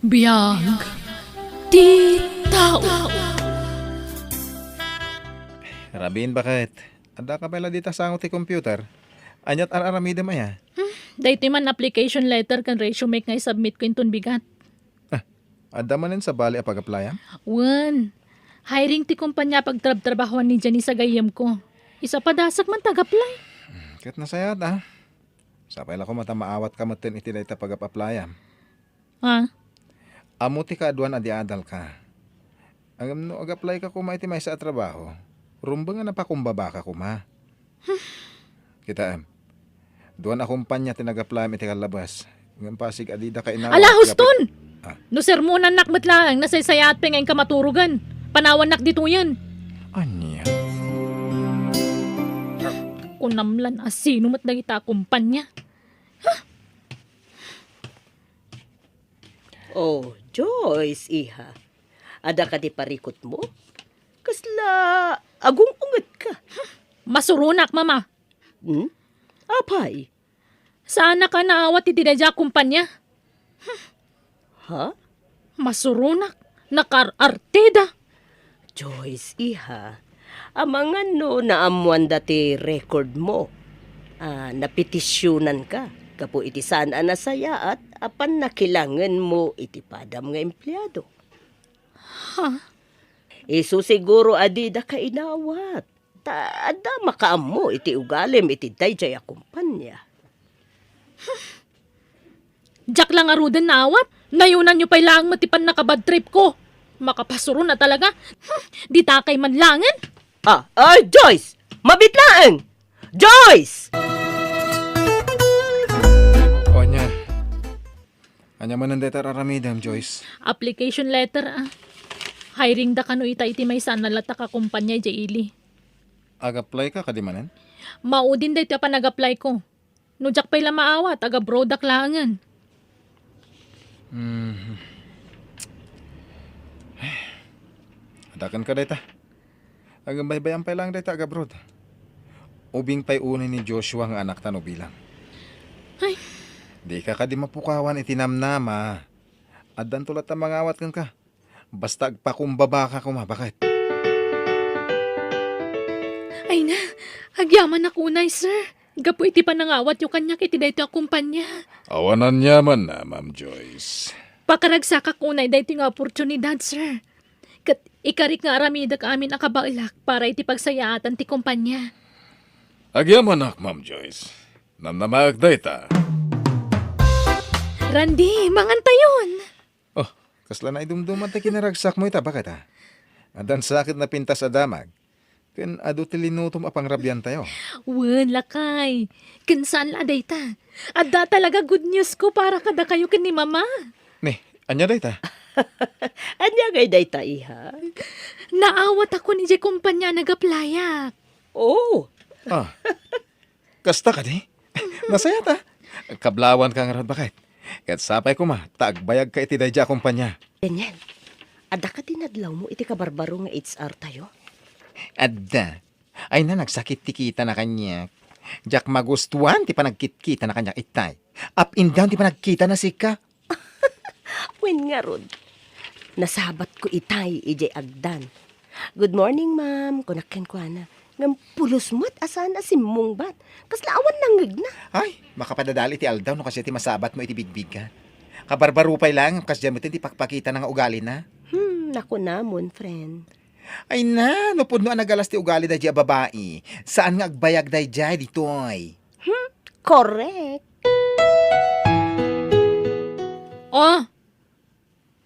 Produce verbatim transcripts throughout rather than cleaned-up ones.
Biag ti tao. Rabin, baket? Adda ka pay la dita sango ti computer? Aniat ar-aramidem aya? Hmm, daytoy man application letter ken resume nga isubmit ko inton bigat. Ah, adda manen sabali a pag-applyam? Wen. Hiring ti kumpanya a pagtrabtrabahoan ni Janice a gayyemko. Isu a padasek man ta ag-apply. Hmm, ket nasayaat, a. Sapay la koma ta maawatka metten iti dayta pag-ap-applyam. Ha? Ammo ti kaaduan a di adalka. Ngem no ag-apply ka koma iti maysa a trabaho, rumbeng a napakumbaba ka koma. Kitaem, duan a kumpanya ti nag-applyam iti kallabas. Ngem pasig a dida kainawat. Ala, huston! Ah. No sermonannak met laeng, nasaysayaat pay nga inka maturogen. Panawannak ditoyen. Ania? Kunam lan a sino met dagita a kumpanya. Oh, Joyce, iha. Adda kadi parikutmo? Kasla agung-ungetka. Masuronak, Mama. Hmm? Apay? Saanak a naawat iti daydiay a kumpanya. Ha? Masuronak, nakaar-arteda. Joyce, iha, amangan no naammoanda ti record mo a napetisionanka gapu iti saan a nasayaat a pannakilangenmo iti padam nga empleado. Ha? Isu siguro a dida kainawat. Ta adda makaammo iti ugalim iti daydiay a kumpanya. Diak la ngaruden naawat. Nayonanyo pay laeng met ti pannakabadtripko. Makapasuron a talaga. Hmm, ditakay man laengen. Ah, ay, Joyce! Mabit laeng! Joyce! O, ania? Ania manen dayta ar-aramidem, Joyce? Application letter, a. Hiring da kano ita iti maysa a nalatak a kumpanya idiay ili. Ag-apply ka kadi manen? Maudin daytoy a panag-applyko. No diak pay la maawat, ag-abroadak laengen. Mhm. Adda kenka dayta. Agbaybayam pay laeng dayta ag-abroad. Ubing pay unay ni Joshua nga anakta no bilang. Ay. Dika kadi mapukawan iti namnama. Addanto latta mangawat kenka. Basta agpakumbaba ka koma, baket? Ay na, agyamanak unay, sir. Gapu iti panangawatyo kaniak iti daytoy a kumpanya. Awan aniamanna, Ma'am Joyce. Pakaragsakak unay daytoy nga oportunidad, sir. Ket ikarik nga aramidek amin a kabaelak para iti pagsayaatan ti kumpanya. Agyamanak, Ma'am Joyce. Namnamaek dayta. Randy, mangantayon! Oh, kasla naidumduman ti kinaragsakmo ita, baket, a? Addan sa ket napintas a damag. Ken adu ti linutom a pangrabiantayo. Wen, lakay. Ken saan la a dayta. Adda talaga good news ko para kadakayo ken ni Mama. Ni, ania dayta? Ania ngay dayta, iha? Naawatakon idiay kumpanya a nag-applyak. Oh. Ah. Kasta kadi? Nasayaat, a. Kablawanka ngarud, baket. Ket sapay koma ta agbayagka iti daydiay a kumpanya. Daniel, adda kadi nadlawmo iti kabarbaro nga H R tayo? Adda. Ay na, nagsakit ti kitana kaniak. Diak magustuan ti panagkitkitana kaniak itay. Up and down ti panagkitana sika. Wen ngarud, nasabatko itay idiay agdan. "Good morning, ma'am," kunak kenkuana. Ngem pulos met a saan a simmungbat. Kasla awan nangngegna. Ay, makapadadal iti aldaw no kasdiay ti masabatmo iti bigbigga. Kabarbaro pay laeng ngem kasdiay met ti pakpakitana nga ugalina. Hmm, nakunamon, friend. Ay na, no pudno a nagalas ti ugali daydiay a babai, saan nga agbayag daydiay ditoy. Hmm, correct. Oh,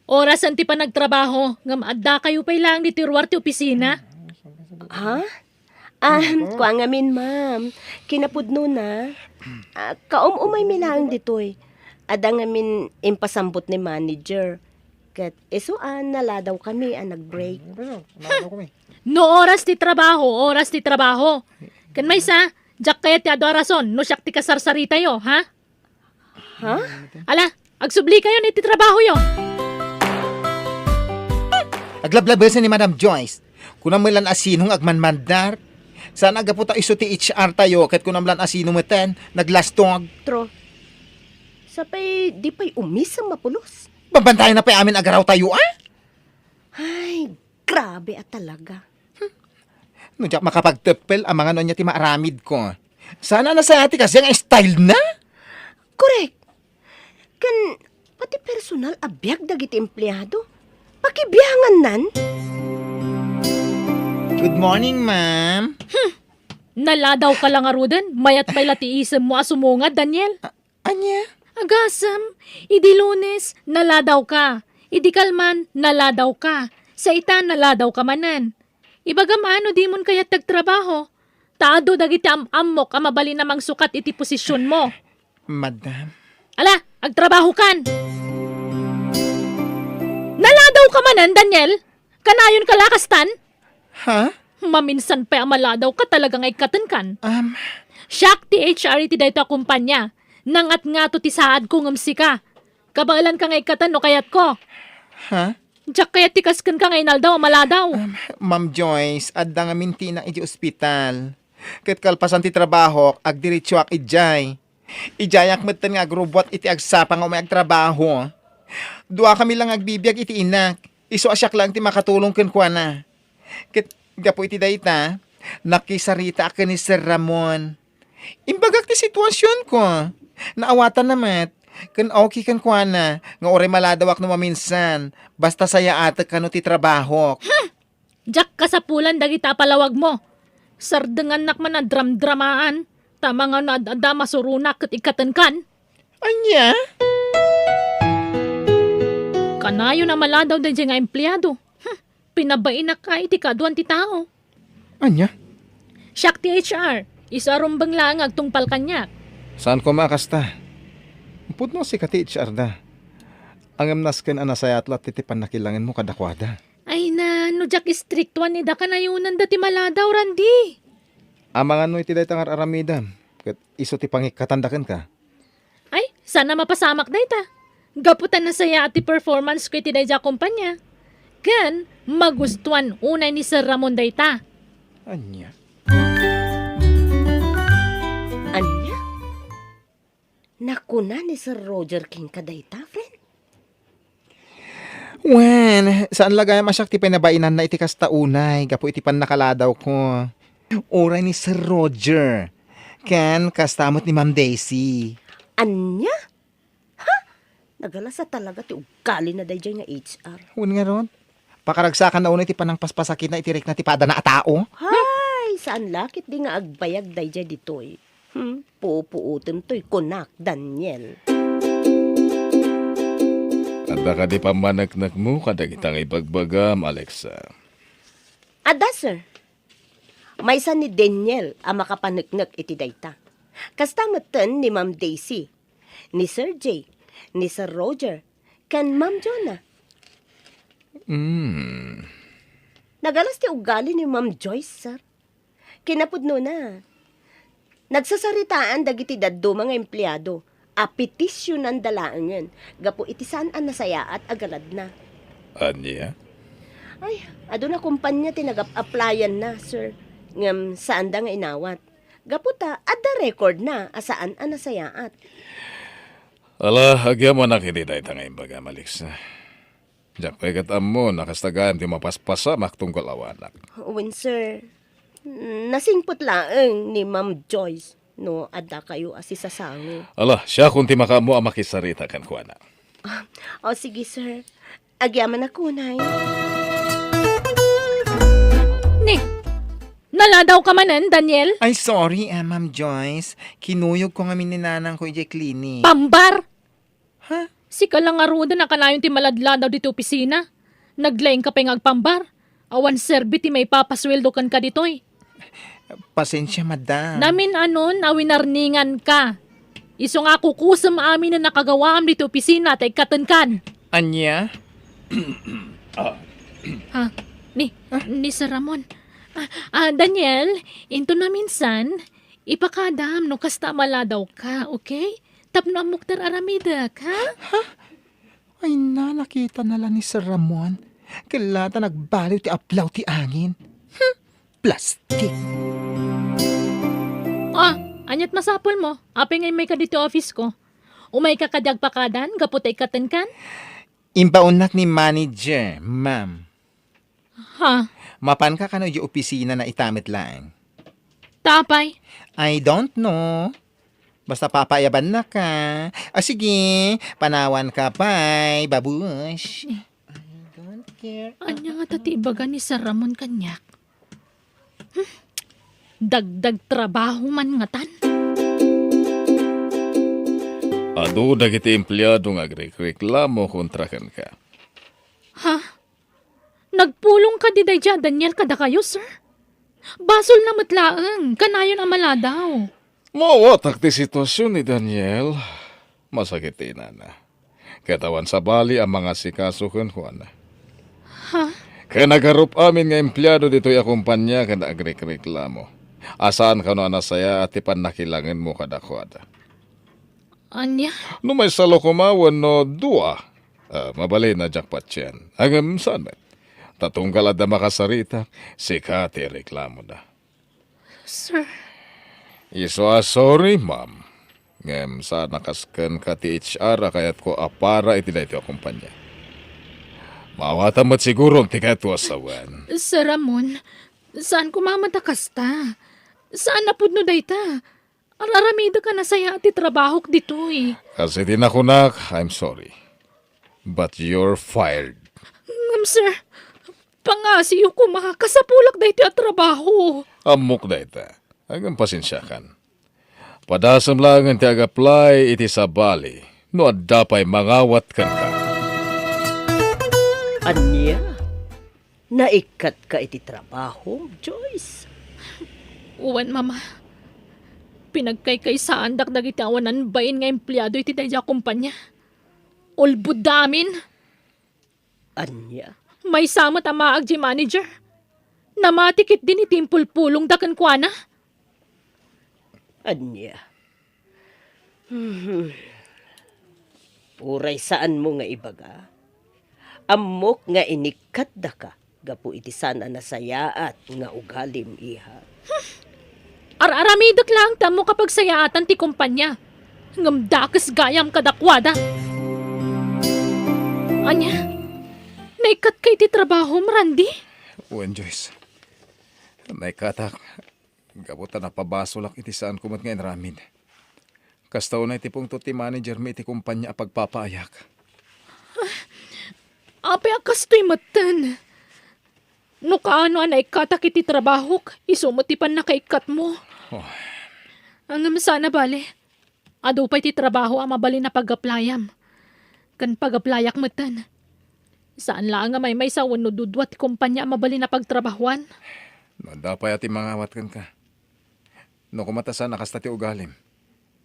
orasen ti panagtrabaho, ngem addakayo pay laeng ditoy ruar ti opisina. Ha? Ah, kua ngamin, ma'am. Kinapudnona, ah, kaum-umaymi laeng ditoy. Adda ngamin impasambut ni manager. Ket isu a naladawkami a nag-break. Ano, naladaw kami. No oras ti trabaho, oras ti trabaho. Ken maysa, diak kayat ti adu a rason no siak ti kasarsaritatayo, ha? Ha? Ala, agsublikayon iti trabahoyo. Aglablabesen ni Madam Joyce. Kunam met lan a sino nga agmanmandar. Saan a gapu ta isu ti H R tayo, ket kunam lan a sino meten, naglastog. Tro. Sapay di pay umisem a pulos. Babantayan na pay amin agarawtayo, a? Ay, grabe a talaga. No diak makapagteppel, amangan no ania ti maaramidko. Saan a nasaya ti kasdiay nga style na? Korek. Ken pati personal a biag dagiti empleado. Pakibiangannan. Good morning, ma'am. Naladawka la ngaruden, mayat pay la ti isemmo a sumungad, Daniel. A-, ania? Agasem, idi Lunes, naladawka. Idi kalman, naladawka. Sa ita, naladawka manen. Ibagam a no dimon kayat ti agtrabaho. Ta adu dagiti am-ammok a mabalin a mangsukat iti posisionmo. Madam. Ala, agtrabahokan! Naladawka manen, Daniel? Kanayonka la kastan? Ha? Maminsan pay a maladawka talaga nga ikkatenkan. Um. Siak ti H R iti daytoy a kumpanya. Nangatngato ti saadko ngem sika. Kabaelanka nga ikkaten no kayatko. Ha? Diak kayat ti kaskenka nga inaldaw a maladaw. Um, Ma'am Joyce, adda ngamin ti inak iti ospital. Ket kalpasan ti trabahok, agdiretsoak idiay. Idiayak metten nga agrubbuat iti agsapa nga umay agtrabaho. Duakami la nga agbibiag iti inak. Isu a siak laeng ti makatulong kenkuana. Ket gapu iti dayta, nakisaritaak ken ni Sir Ramon. Imbagak ti situasionko. Naawatanna met. Ken okay kenkuana nga uray maladawak no maminsan, basta sayaatek kano ti trabahok. Hmm! Diak kasapulan dagita a palawagmo. Sardengannak man a dramdramaan, ta amangan no ad-adda masuronak ket ikkatenkan. Ania? Kanayon a maladaw daydiay nga empleado. Hmm, pinabainak a iti kaaduan ti tao. Ania? Siak ti H R. Isu a rumbeng laeng nga agtungpal kaniak. Saan koma a kasta? Pudno a sika ti H R da. Ngem nasken a nasayaat latta ti pannakilangenmo kadakuada. Ay na, no diak istriktuan ni da, kanayonanda ti maladaw, Randy. Amangan no iti dayta nga ar-aramidem, ket isu ti pangikkatanda kenka. Ay, saan a mapasamak dayta. Gapu ta nasayaat ti performance ko iti daydiay a kumpanya. Ken magustuan unay ni Sir Ramon dayta. Ania? Ania? Nakuna ni Sir Roger kenka dayta, friend? Wen, saan la gayam a siak ti pinabainanna iti kasta unay gapu iti pannakaladawko. Uray ni Sir Roger. Ken kasta met ni Ma'am Daisy. Ania? Ha? Nagalasa talaga ti ugalina daydiay nga H R. Wen ngarud, pakaragsakanna unay ti panangpaspasakitna iti rikna ti padana a tao. Hay, saan la ketdi nga agbayag daydiay ditoy. Hmm, pupuotem toy kunak, Daniel. Adda kadi pammaneknekmo kadagita nga ibagbagam, Alexa? Adda, sir. Maysa ni Daniel a makapaneknek iti dayta. Kasta metten ni Ma'am Daisy, ni Sir Jay, ni Sir Roger, ken Ma'am Jonah. Hmm. Nagalas ti ugali ni Ma'am Joyce, sir. Kinapudnona, nagsasaritaan dagiti dadduma nga empleado a petisionanda laengen gapu iti saan a nasayaat a galadna. Ania? Ay, aduna kumpanya ti nagap-applyan na, sir. Ngem saanda nga inawat. Gapu ta adda record na a saan a nasayaat. Ala, agyamanak iti dayta nga imbagam, Alexa. Diak pay ket ammo no kasta gayam ti mapaspasamak tunggal awanak. Wen, sir. Nasingpet laeng ni Ma'am Joyce no addakayo a sisasango. Ala, siakon ti makaammo a makisarita kenkuana. Ah, o, sige, sir. Agyamanak unay. Ni, naladawka manen, Daniel? Ay, sorry, ah, Ma'am Joyce. Kinuyogko ngamin ni nanangko idiay clinic. Pambar? Ha? Sika la ngaruden a kanayon ti maladladaw ditoy opisina. Naglaingka pay nga agpambar. Awan serbi ti maipapasueldo kenka ditoy. Pasensia, madam. Namin-anon a winarninganka. Isu nga kukusem amin a nakagawaam ditoy opisina ta ikkatenkan. Ania? Ah. Ha? Ni, Ah? ni Sir Ramon. Ah, ah, Daniel, inton maminsan, ipakadam no kasta a maladawka, okay? Tapno ammok ti ar-aramidek, ha? Ha? Ay na, nakitana la ni Sir Ramon. Kella ta nagbaliw ti aplaw ti angin. Hmm, plastik. Ah, ania't masapulmo? Apay nga immayka ditoy office ko? Umayka kadi agpakadan gapu ta ikkatenkan? Imbaonnak ni manager, ma'am. Ha? Mapanka kano idiay opisina na ita met laeng? Ta apay? I don't know. Basta papaayabannaka. Ah, sige, panawanka pay, babush. I don't care. Ania ngata ti ibaga ni Sir Ramon kaniak? Hmm? Dagdag trabaho man ngatan? Adu dagiti empleado nga agrekreklamo kontra kenka. Ha? Nagpulong kadi daydiay a Daniel kadakayo, sir? Basolna met laeng, kanayon a maladaw. Maawatak ti situasion ni Daniel. Masakit ti inana. Ket awan sabali a mangasikaso kenkuana. Ha? Ken agarup amin nga empleado ditoy a kompania ken agrekreklamo a saan kano a nasayaat ti pannakilangenmo kadakuada. Ania? No maysa la koma wenno dua, ah, mabalin a diak patien. Ngem saan met. Ta tunggal adda makasarita, sika ti ireklamoda. Sir. Isu a sorry, ma'am. Ngem saan a kas kenka ti H R a kayatko a para iti daytoy a kompania. Maawatam met sigurom ti kayatmo a sawen. Sir Ramon, saan koma met a kasta. Saan a pudno dayta. Ar-aramidek a nasayaat ti trabahok ditoy. Kas iti nakunak, I'm sorry. But you're fired. Ngem, sir, pangngasiyo koma, kasapulak daytoy a trabaho. Ammok dayta. Ngem pasensiakan. Padasem laengen ti ag-apply iti sabali no adda pay mangawat kenka. Ania? Naikkatka iti trabahom, Joyce? Wen, Mama. Pinagkaykaysaandak dagiti awanan bain nga empleado iti daydiay a kompania. Ulbodda amin. Ania? Maysa met a maag diay manager. Namati ketdi ni ti impulpulongda kenkuana. Ania? Hmm. Uray saanmo nga ibaga, ammok nga inikkatdaka gapu iti saan a nasayaat nga ugalim, iha. Ar-aramidek laeng ti ammok a pagsayaatan ti kompania, ngem dakes gayam kadakuada. Ania? Naikkatka iti trabahom, Randy? Wen, Joyce. Naikkatak. Gapu ta napabasolak iti saanko met nga inaramid. Kasta unay ti pungtot ti managermi iti kompania a pagpapaayak. Apay a kastoy metten? No kaano a naikkatak iti trabahok, isu met ti pannakaikkatmo. Oh. Ngem saan a bale. Adu pay ti trabaho a mabalin a pag-applyam. Ken pag-applyak metten. Saan laeng a maymaysa wenno dudua ti kompania a mabalin a pagtrabahoan. No adda pay a ti mangawat kenka. No koma ta saan a kasta ti ugalim,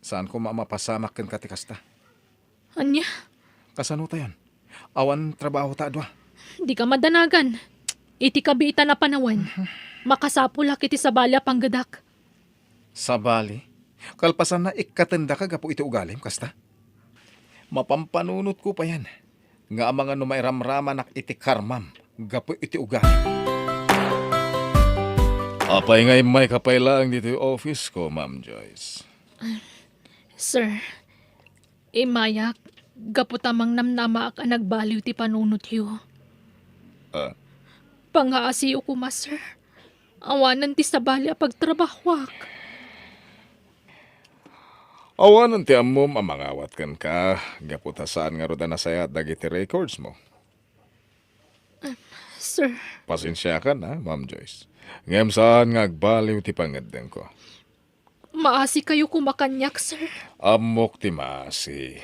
saan koma a mapasamak kenka ti kasta. Ania? Kasano tayon? Awan trabaho ta a dua. Dika madanagan. Iti kabiitan a panawen, makasapulak iti sabali a panggedak. Sabali, kalpasanna ikkatendaka gapu iti ugalim, kasta? Mapampanunotko payen nga amangan no mairamramanak iti karmam gapu iti ugalim. Apay nga immayka pay laeng ditoy office ko, Ma'am Joyce? Sir, immayak, gapu ta mangnamnamaak a nagbaliw ti panunotyo. Ah? Pangngaasiyo koma, sir. Awanen ti sabali a pagtrabahoak. Awanen ti ammom a mangawat kenka, gapu ta saan ngarud a nasayaat dagiti records mo. Sir. Pasensiakan, ha, Ma'am Joyce. Ngem saan nga agbaliw ti pangngeddengko. Maasikayo koma kaniak, sir. Ammok ti maasi.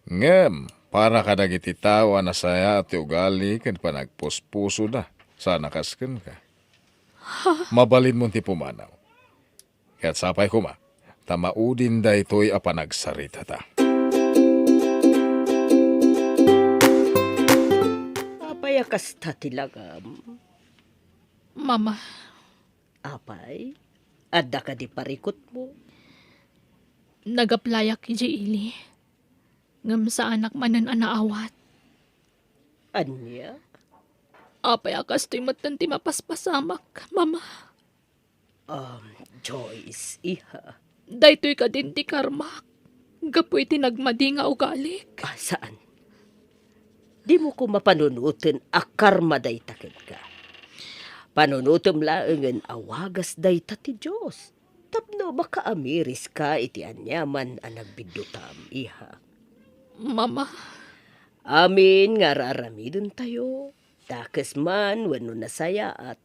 Ngem, para kadagiti tao a nasayaat ti ugali ken panagpuspusoda, saan a kas kenka. Ha? Mabalinmon ti pumanaw. Ket sapay koma, ta maudin daytoy a panagsaritata. Apay a kasta ti langam? Mama. Apay, adda kadi parikutmo? Nag-applyak idiay ili. Ngem saanak manen a naawat. Ania? Apay a kastoy metten ti mapaspasamak, Mama? Um, Joyce, iha. Daytoy kadin ti karmak gapu iti nagmadi nga ugalik. Ah, saan? dimo koma panunoten a karma dayta kenka. Panunotem laengen a wagas dayta ti Dios tapno makaamiriska iti aniaman a nagbiddutam, iha. Mama. Amin nga ar-aramidentayo, dakes man wenno nasayaat,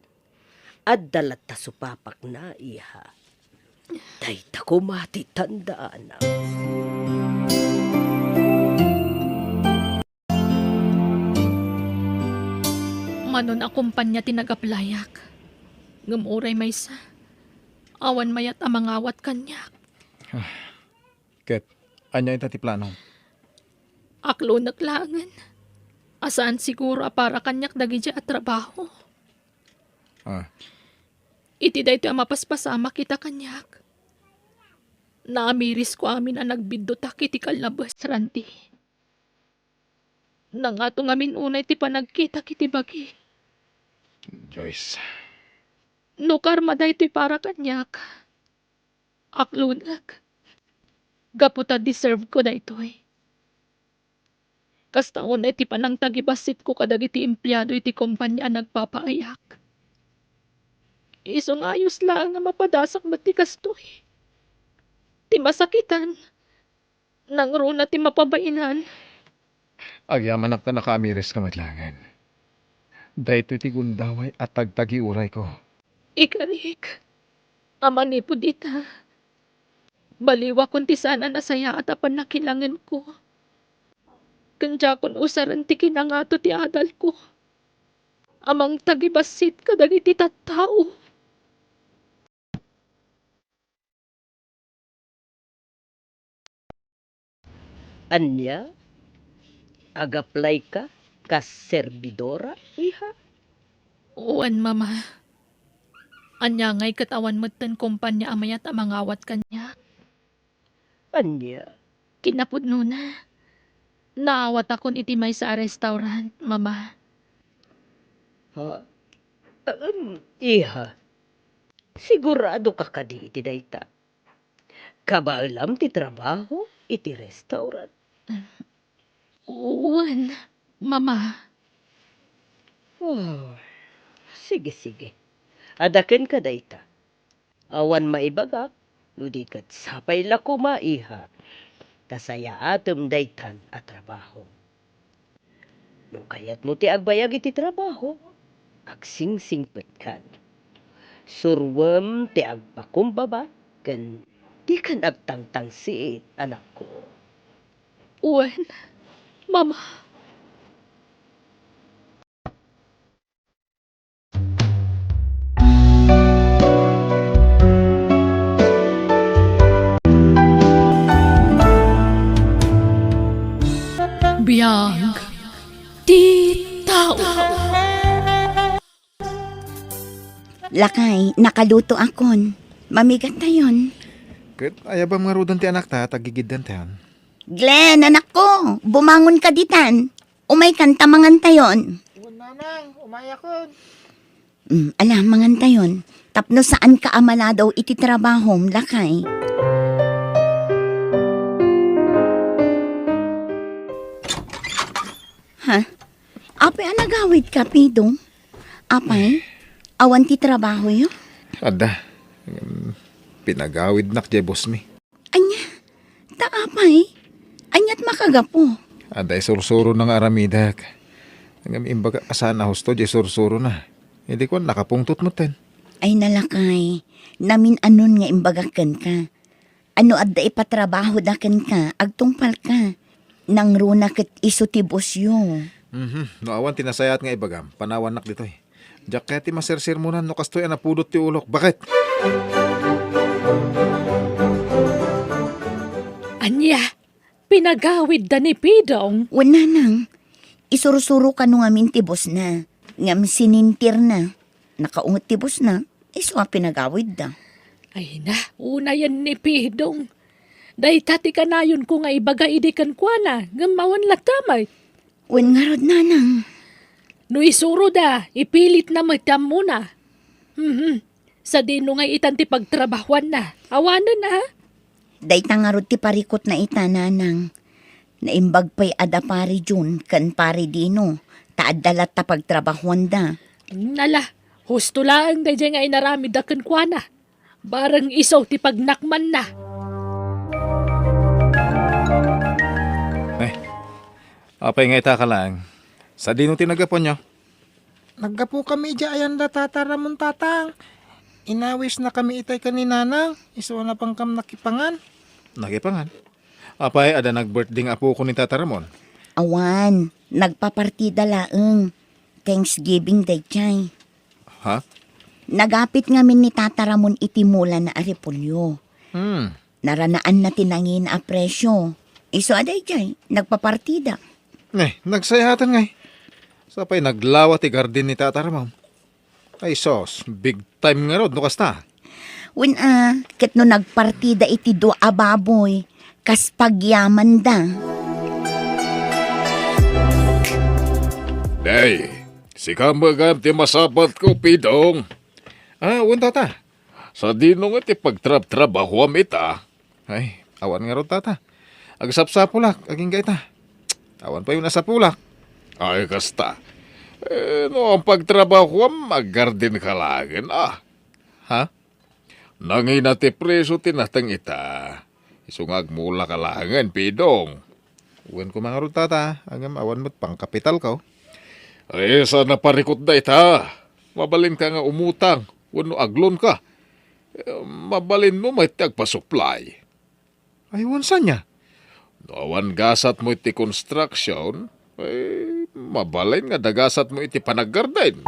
adda latta supapakna, iha. Dayta koma ti tandaanna. Manon a kompania ti nag-applyak. Ngem uray maysa, awan mayat a mangawat kaniak. Ket ania ita ti plano? Aklonek laengen a saan siguro a para kaniak dagidiay a trabaho. Ah. Iti daytoy a mapaspasamak ita kaniak, naamirisko amin a nagbiddutak iti kallabes, Randy. Nangato ngamin unay ti panagkitak iti bagi. Joyce. No karma daytoy para kaniak, aklonek. Gapu ta deserve ko daytoy. Kasta unay ti panangtagibassitko kadagiti empleado iti kompania a nagpapaayak. Isu nga ayos laeng nga mapadasak met ti kastoy. Ti masakitan, nangruna ti mapabainan. Agyamanak ta nakaamiriska met laengen. Daytoy ti gundaway a tagtagiurayko. Ikarik, a manipud ita, baliwakon ti saan a nasayaat a pannakilangenko. Ken diakon usaren ti kinangato ti adalko a mangtagibassit kadagiti tattao. Ania? Ag-apply ka kas serbidora, iha? Wen, Mama. Ania ngay ket awan metten kompania a mayat a mangawat kaniak? Ania? Kinapudnona, naawatakon iti maysa a restaurant, Mama. Ha? Em, iha, sigurado ka kadi iti dayta? Kabaelam ti trabaho iti restaurant? Wen, Mama. Oh, sige, sige. Adda kenka dayta. Awan maibagak, no di ket sapay la koma, iha, ta sayaatem daytan a trabaho. No kayatmo ti agbayag iti trabaho, agsingsingpetkan. Suroem ti agpakumbaba ken dikan agtangtangsit, anakko. Wen, Mama. Biag ti tao. Lakay, nakalutoakon. Mamigattayon. Ket ayabam ngaruden ti anakta, tagigiddantayon. Glenn, anakko, bumangonka ditan. Umaykan ta mangantayon. Wen, Nanang, umayakon. Mm, ala, mangantayon. Tapno saanka a maladaw iti trabahom, lakay. Ha? Apay a nagawidka, Pidong? Apay, awan ti trabahoyo? Adda. Ngem, pinagawidnak diay bossmi. Ania? Ta apay? Aniat makagapu? Adda isursurona nga aramidek. Ngem imbagak a saan a husto diay sursurona. Idi kuan, nakapungtot metten. Ay, nalakay. Namin-anon nga imbagak kenka. Ano adda ipatrabahoda kenka, agtungpalka. Nangruna ket isu ti bossyo. Mhm. No awan ti nasayaat nga ibagam, panawannak ditoy. Diak kayat ti masersermonan no kastoy a napudot ti ulok. Baket! Ania? Pinagawidda ni Pidong? Wen, Nanang. Isursuro kano ngamin ti bossna. Ngem sinintirna. Nakaunget ti bossna. Isu a pinagawidda. Ay na, unayen ni Pidong. Dayta ti kanayonko nga ibaga idi kenkuana, ngem awan latta met. Wen ngarud, Nanang. No isuroda, ipilitna met ti ammona. Mhm. Sadino nga itan ti pagtrabahuanna? Awanen, a? Dayta ngarud ti parikutna ita, Nanang. Naimbag pay a da Pari Jun ken Pari Dino, ta adda latta pagtrabahuanda. Nala, husto laeng daydiay nga inaramidda kenkuana. Bareng isu ti pagnakmanna. Eh, apay nga ita ka laeng? Sadino ti naggapuanyo? Naggapukami idiay ayanda Tata Ramon, Tatang. Inawisnakami itay ken ni Nanang, isu a napankam nakipangan. Nakipangan? Apay, adda nag-birthday nga apoko ni Tata Ramon? Awan, nagpapartida laeng. Thanksgiving daydiay. Ha? Nagapit ngamin ni Tata Ramon iti mulana a repolyo. Hmm. Naranaanna ti nangina a presyo. Isu a daydiay, nagpapartida. Eh, nagsayatan ngay. Sapay naglawa ti garden ni Tata Ramon. Ay sus, big time ngarud no kasta. Wen a, ket no nagpartida iti dua a baboy, kas pagyamanda. Day, sika met gayam ti masapatko, Pidong. Ah, wen, Tata. Sadino nga ti pagtrabtrabahuam ita? Ay, awan ngarud, Tata. Agsapsapulak, agingga ita. Awan pay unasapulak. Ay, kasta. Eh, no ang pagtrabahuam, aggarden ka laengen, ah. Ha? Nangina ti presyo ti nateng ita. Isu nga agmula ka laengen, Pidong. Wen koma ngarud, Tata, ngem awan met pangkapitalko. Ay, saan a parikut dayta? Mabalinka nga umutang wenno agloan ka. Eh, mabalinmo met ti agpasuplay. Ay, wen saan aya? No awan gasatmo iti construction, eh, mabalin nga dagasatmo iti panaggarden.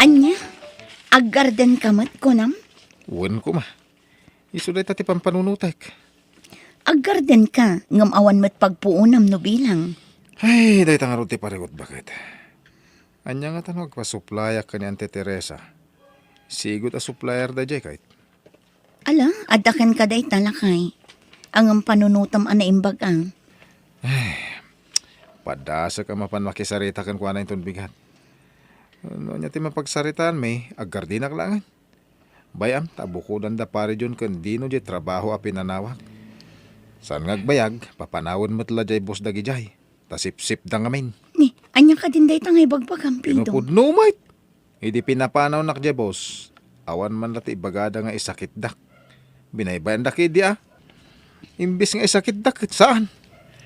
Ania? Aggarden ka met, kunam? Wen koma. Isu dayta ti pampanunotek. Aggarden ka, ngem awan met pagpuonam no bilang. Ay, dayta ngarud ti parikut baket. Ania ngata no agpasuplayak ken ni Auntie Teresa? Sigud a supplier daydiay, kayat. Ala, adda kenka dayta, lakay. Ngem panunotem a naimbag a. Ay, padasek a mapan makisarita kenkuana inton bigat. No ania ti mapagsaritaanmi, aggardenak laengen. Bay-am ta bukodanda Pari John ken Dino diay trabaho a pinanawak. Saan nga agbayag, papanawen met la diay boss dagidiay. Ta sipsipda ngamin. Ni, ania kadin dayta nga ibagbagam, Pidong? Pinupudno met. Idi pinapanawnak diay boss, awan man la ti ibagada nga isakitdak. Binaybayandak idi a. Imbes nga isakitdak, ket saan.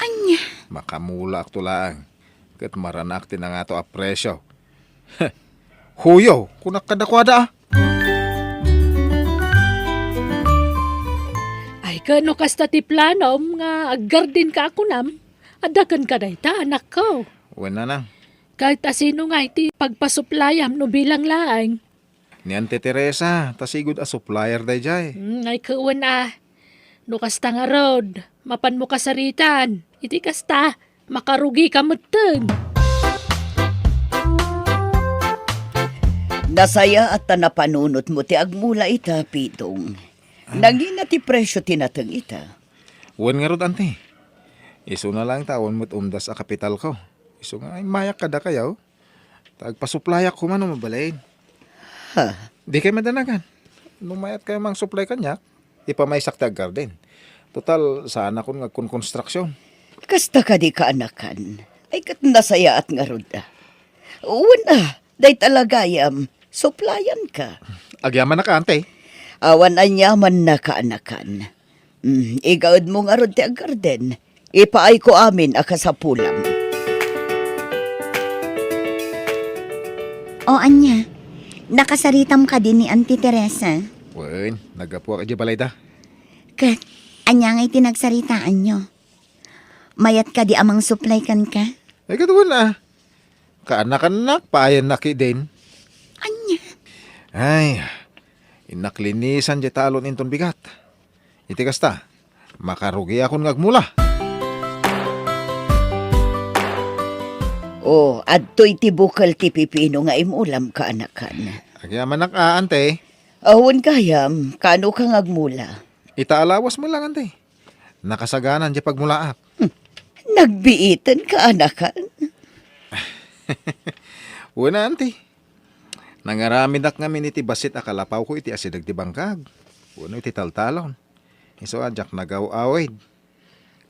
Ania? Makamulaakto laeng. Ket maranaak ti nangato a presyo. Huyo, kunak kadakuada a. Ay, ken no kasta ti planom nga aggarden ka a kunam, adda kenka dayta, anakko. Wen, nanang. Ket asino ngay ti pagpasuplayam no bilang laeng? Ni Auntie Teresa, ta sigud a supplier daydiay. Hmm, ay, ket wen a. No kasta ngarud, mapanmo kasaritaan. Iti kasta, makarugika metten. Nasayaat ta napanunotmo ti agmula ita, Pidong. Ah. Nangina ti presyo ti nateng ita? Wen ngarud, Auntie. Isuna laeng ta awan met umdas a kapitalko. Isu nga immayak kadakayo. Ta agpasuplayak koma no mabalin. Ha? Dikay madanagan. No mayatkayo mangsuplay kaniak, ipamaysak ti aggarden. Total, saanakon nga agkonkonstruksion. Kasta kadi, kaanakan? Ay, ket nasayaat ngarud a. Wen a, dayta la gayam, suplayanka. Agyamanak, Auntie. Awan aniamanna, kaanakan. Mm, igaedmo ngarud ti aggarden. Ipaayko amin a kasapulam. O ania, nakasaritam kadi ni Auntie Teresa? Wen, naggapuak idiay balayda. Ket, ania ngay ti nagsaritaanyo? Mayat kadi a mangsuplay kenka? Ay, ket wen a. Kaanakannak, paayannak idin. Ania? Ay, innak linisan diay talon inton bigat. Iti kasta, makarugiakon nga agmula. O, adtoy ti bukel ti pipino nga imulam, kaanakan. Agyamanak a, Auntie. Awan gayam, kaano ka nga agmula? Ita a lawas mo lang, Auntie. Nakasaganan diay pagmulaak. Hmm. Nagbiiten, kaanakan. Wen a, Auntie. Nangaramidak ngamin iti bassit a kalapawko iti asideg ti bangkag wenno iti taltalon. Isu a diak nagaw-awid.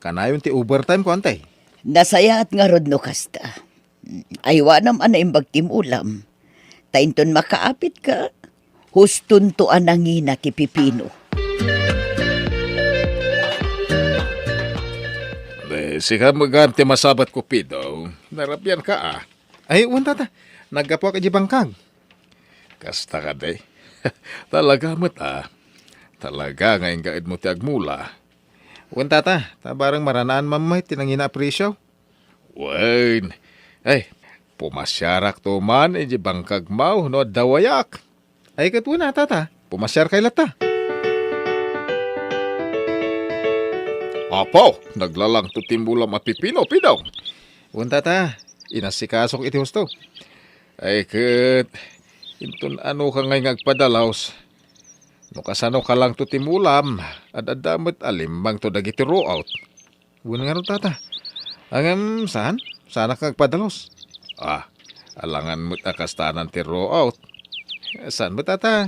Kanayon ti overtime ko, ante. Nasayaat ngarud no kasta. Aywanam a naimbag ti mulam. Ta inton makaapitka, hustonto a nangina ti pipino. Eh, sika met gayam ti masabatko, Pidong. Narabianka, a. Ay, wen, tata. Naggapuak idiay bangkag. Kasta kadi. Talaga met, a. Talaga nga inggaedmo ti agmula. Wen, tata. Ta bareng maranaan man met ti nangina a presio. Wen. Ay, pumasiarakto man idiay bangkagmo no adda wayak. Ay, ket wen a, tata. Pumasiarkay latta. Apo, naglalangto ti mulam a pipino, Pidong. Wen, tata. Inasikasok iti husto. Ay, ket inton anoka ngay nga agpadalus, no kasano kalangto ti mulam, ad-adda met a limmangto dagiti ruot. Wen ngarud, tata. Ngem, saan? Saanak nga agpadalus? A, alangan met a kastanan ti ruot. Saan met, tata?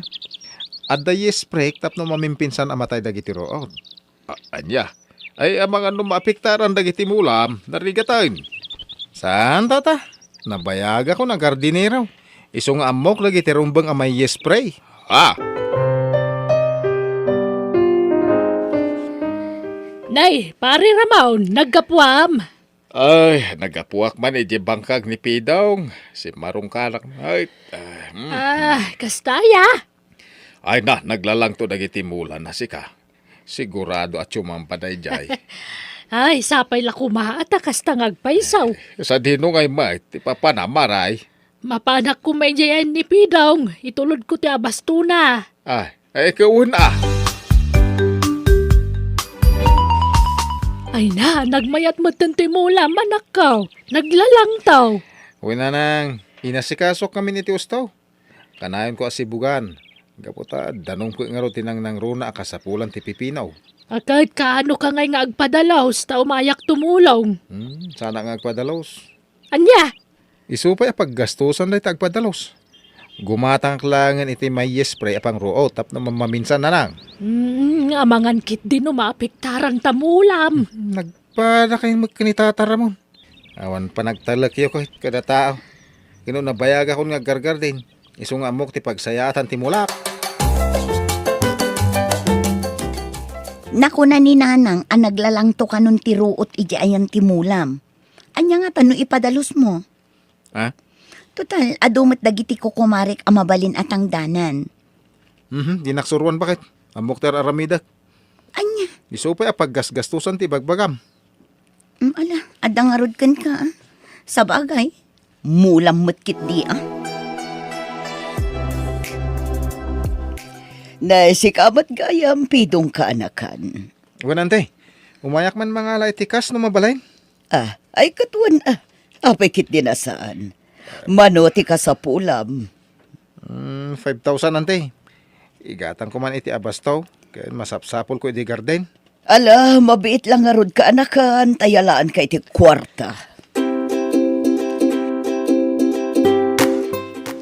Adda yeast break tapno mamimpinsan a matay dagiti ruot. A, ania? Ay, amangan no maapektaran dagiti mulam, narigaten. Saan, tata? Nabayagakon a gardinero. Isu nga ammok dagiti rumbeng a may yeast spray. A! Nay, Pare Ramon, naggapuam. Ay, naggapuak man idiay bangkag ni Pidong. Simmarongkanak. Ay, a, hmm. A, kasta aya? Ay na, naglalangto dagiti mulam a sika. Sigurado a sumamba daydiay. Ay, sapay la koma ta kasta nga agpayso. Sadino ngay met ti papanam, Maray? Mapanak koma idiay ni Pidong, itulodko ti abastona. Ay, ay, ket wen a. Ay na, nagmayat metten ti mulam, anakko. Naglalangto. Wen a, nang, inasikasok ngamin iti husto. Kanayonko a sibugan. Gapu ta danum ket ngarud ti nangnangruna a kasapulan ti pipino. A, ket kaanoka ngay nga agpadalus ta umayak tumulong? Hmm, saanak nga agpadalus. Ania? Isu pay a paggastusan dayta agpadalus. Gumatangak laengen iti may yeast spray a pangruot tapno mamaminsan, nanang. Hmm, amangan ketdi no maapektaran ta mulam. Hmm, nagpadakay met ken ni Tata Ramon. Awan panagtalekyo ket kada tao. Ket no nabayagakon nga aggargardin, isu nga ammok ti pagsayaatan ti mulak. Nakuna ni Nanang a naglalangto kanon ti ruot idiay ayan ti mulam. Ania ngata no ipadalusmo? Ha? Total, adu met dagiti kukumarek a mabalin a tangdanan. Mhm, dinak suroan, baket. Ammok ti ar-aramidek. Ania? Isu pay a paggasgastusan ti ibagbagam. Mm, ala, adda ngarud kenka, a. Sabagay, mulam met ketdi, a. Nay, sika met gayam, Pidong, kaanakan. Wen, ante, umayak man mangala iti kas no mabalin. A, ay, ket wen, a. Apay ketdi a saan? Mano ti kasapulam? Mm, five thousand, ante. Igatangko man iti abasto, ken masapsapulko idi garden. Ala, mabiit la ngarud kaanakan, ta yalaanka iti kuarta.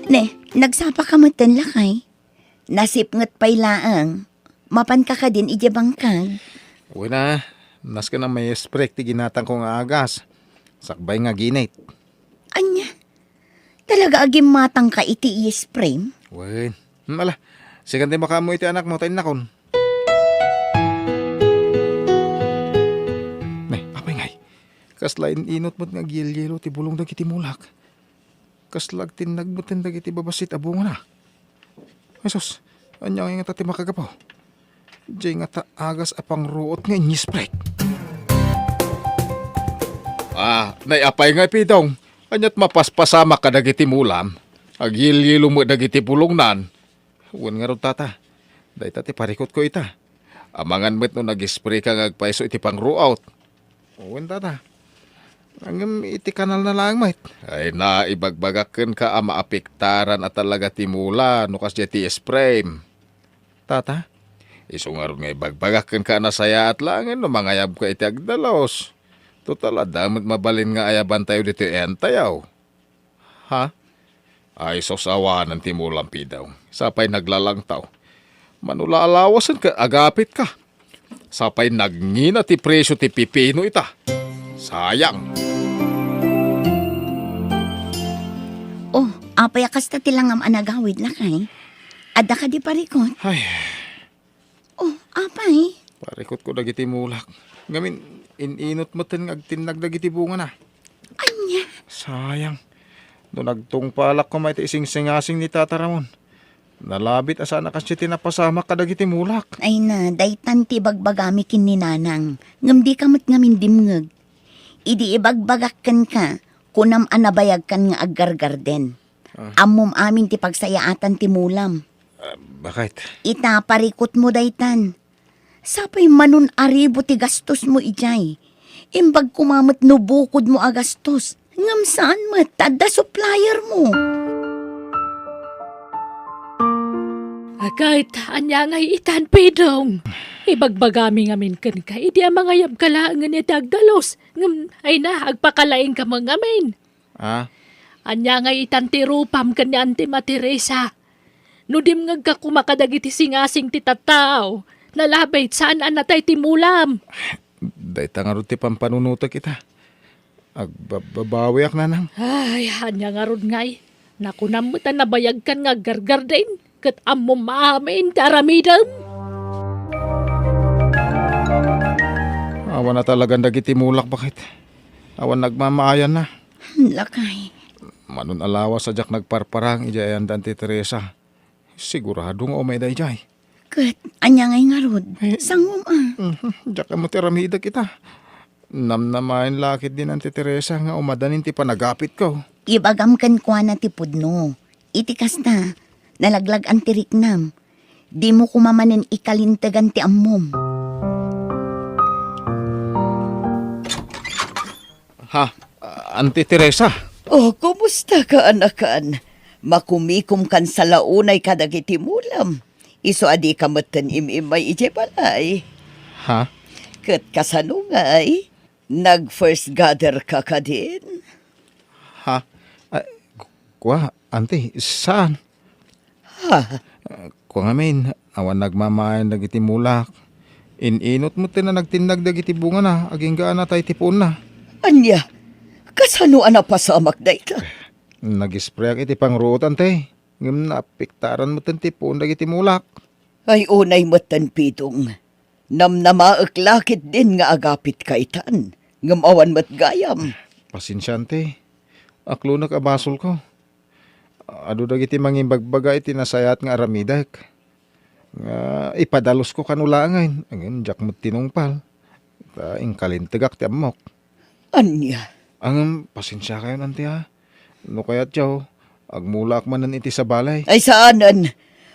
Ne, nagsapaka metten, lakay? Nasipnget pay laeng. Mapanka kadin idiay bangkag? Wen a, nasken a may yeast spray ti ginatangko nga agas. Sakbay nga ginit. Ania? Talaga a gimmatangka iti yeast spray? Wen. Hmm, ala. Sikan ti makaammo iti anakmo, ta innakon. Ne, apay ngay. Kasla in-inut met nga agyelyelo ti bulong dagiti mulak. Kasla agtinnag metten dagiti babassit a bungana. Ay sus, ania ngay ngata ti makagapu? Diay ngata agas a pangruot nga inyisprek. A, nay, apay ngay, Pidong? Ania't mapaspasamak kadagiti mulam? Agyelyelo met dagiti bulongnan. Wen ngarud, tata. Dayta ti parikutko ita. Amangan met no nag-spray ka nga agpayso iti pangruot. Wen, tata. Ngem iti kanalna laeng met. Ay na, ibagbagak kenka a maapektaran a talaga ti mula no kasdiay ti spray. Tata, isu ngarud nga ibagbagak kenka a nasayaat laengen no mangayabka iti agdalus. Total, adda met mabalin nga ayabantayo ditoy ayantayo. Ha? Ay, sus, awanen ti mulam, Pidong. Sapay naglalangtaw. Mano la a lawasen ket agapitka. Sapay nagngina ti presio ti pipino ita. Sayang. Oh, apay a kasta ti langam a nagawid, lakay? Adda kadi parikot? Ay. Oh, apay? Parikotko dagiti mulak. Ngamin, in-inut metten nga agtinnag dagiti bungana. Ania? Sayang. No nagtungpalak koma iti isingsingasing ni Tata Ramon, nalabit a saan a kasdi ti napasamak kadagiti mulak. Ay na, daytan ti ibagbagami ken ni Nanang. Ngem dika met ngamin dimngeg. Idi ibagbagak kenka, kunam a nabayagkan nga aggargarden. Ah. Ammom amin ti pagsayaatan ti mulam. Ah, bakit? Ita, parikotmo daytan. Sapay manon aribo ti gastosmo idiay. Imbag koma met no bukodmo a gastos. Ngem saan met ta adda suppliermo. Agayt, ania ngay itan, Pidong? Ibagbagami ngamin kenka, idi a mangayabka laengen iti agdalus. Ngem, ay na, agpakalaingka met ngamin. Ah? Ania ngay itan ti rupam ken ni Auntie Teresa? No dimngegka koma kadagiti singasing ti tattao, nalabit saan a natay ti mulam. Dayta ngarud ti pampanunotek ita. Agbababawiak, Nanang. Ay, ania ngarud ngay? Nakunam met a nabayagkan nga aggargarden, ket ammom amin ti aramidem. Awan a talagan dagiti mulak, bakit? Awan nagmamaayanna. Lakay. Manon a lawas a diak nagparparang idiay ayandan ti Teresa. Sigurado nga umay daydiay. Ket, ania ngay ngarud? Eh, sangom a. Mhm, diak ammo ti aramidek ita. Namnamaen la ketdin Auntie Teresa nga umadanin ti panagapitko. Ibagam kenkuana ti pudno. Iti kasta, nalaglag-an ti riknam. Dimo koma manen ikalintegan ti ammom. Ha, Auntie Teresa? Oh, kumusta ka, anakan? Makumikom kan sa launay kadagiti mulam. Isu a dika metten im-immay idiay balay. Ha? Ket kasano ngay? Nag-first gather ka kadin? Ha? Ah, ku-, kua, Auntie, saan? Ha? Ah, kua ngamin, awan nagmamaayan dagiti mulak. In-inut metten a nagtinnag dagiti bungana, agingga a natay ti puonna. Ania? Kasano a napasamak dayta? Nag-sprayak iti pangruot, Auntie. Ngem naapektaran metten ti puon dagiti mulak. Ay, unay metten, Pidong. Namnamaek la ketdin nga agapitka itan, ngem awan met gayam. Pasensia, Auntie. Aklonek a basolko. Adu dagiti mangimbagbaga iti nasayaat nga aramidek. Nga ipadalusko kano laengen, ngem diak met tinungpal. Ta inkalintegak ti ammok. Ania? Ngem, pasensiakayon, Auntie, a. No kayatyo, agmulaak manen iti sabali. Ay, saanen.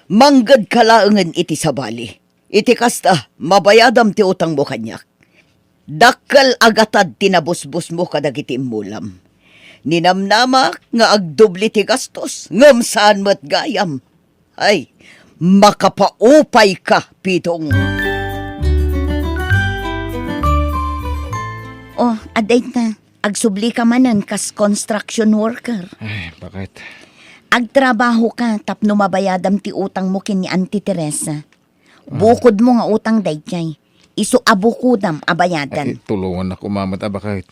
Manggedka laengen iti sabali. Iti kasta, mabayadam ti utangmo kaniak. Dakkel a gatad ti nabusbusmo kadagiti immulam. Ninamnamak nga agdubli ti gastos, ngem saan met gayam. Ay, makapaupayka, Pidong. Oh, adda ita. Agsublika manen kas construction worker. Ay, bakit? Agtrabahoka tapno mabayadam ti utangmo ken ni Auntie Teresa. Ah. Bukodmo nga utang daydiay. Isu a bukodam a bayadan. Ay, tulongannak koma met a bakit.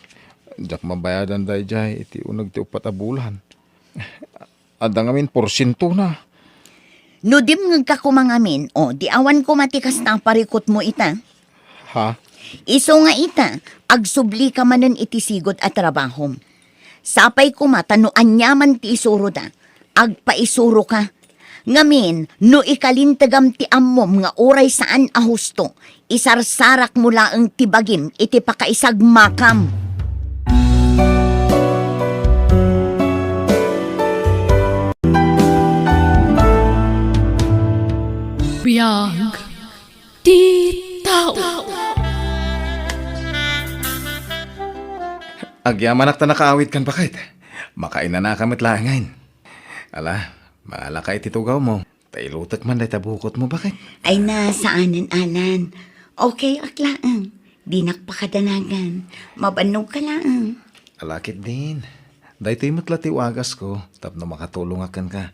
Diak mabayadan daydiay iti uneg ti uppat a bulan. Adda ngamin porsientona. No dimngegka koma ngamin, o, di awan koma ti kasta a parikutmo ita. Ha? Isu nga ita, agsublika manen iti sigud a trabahom. Sapay koma ta no aniaman ti isuroda, agpaisuroka. Ngamin, no ikalintegam ti ammom nga uray saan a husto, isarsarakmo laeng ti bagim iti pakaisagmakam. Biag ti tao. Agyamanak ta nakaawidkan, bakit? Makainanaka met laengen. Ala, mangalaka iti tugawmo. Ta ilutek man dayta bukotmo, bakit? Ay na, saanen, Alan. Okay ak laeng. Dinak pakadanagan. Mabannogka laeng. Ala ketdin. Daytoy met la ti wagasko tapno makatulongak kenka.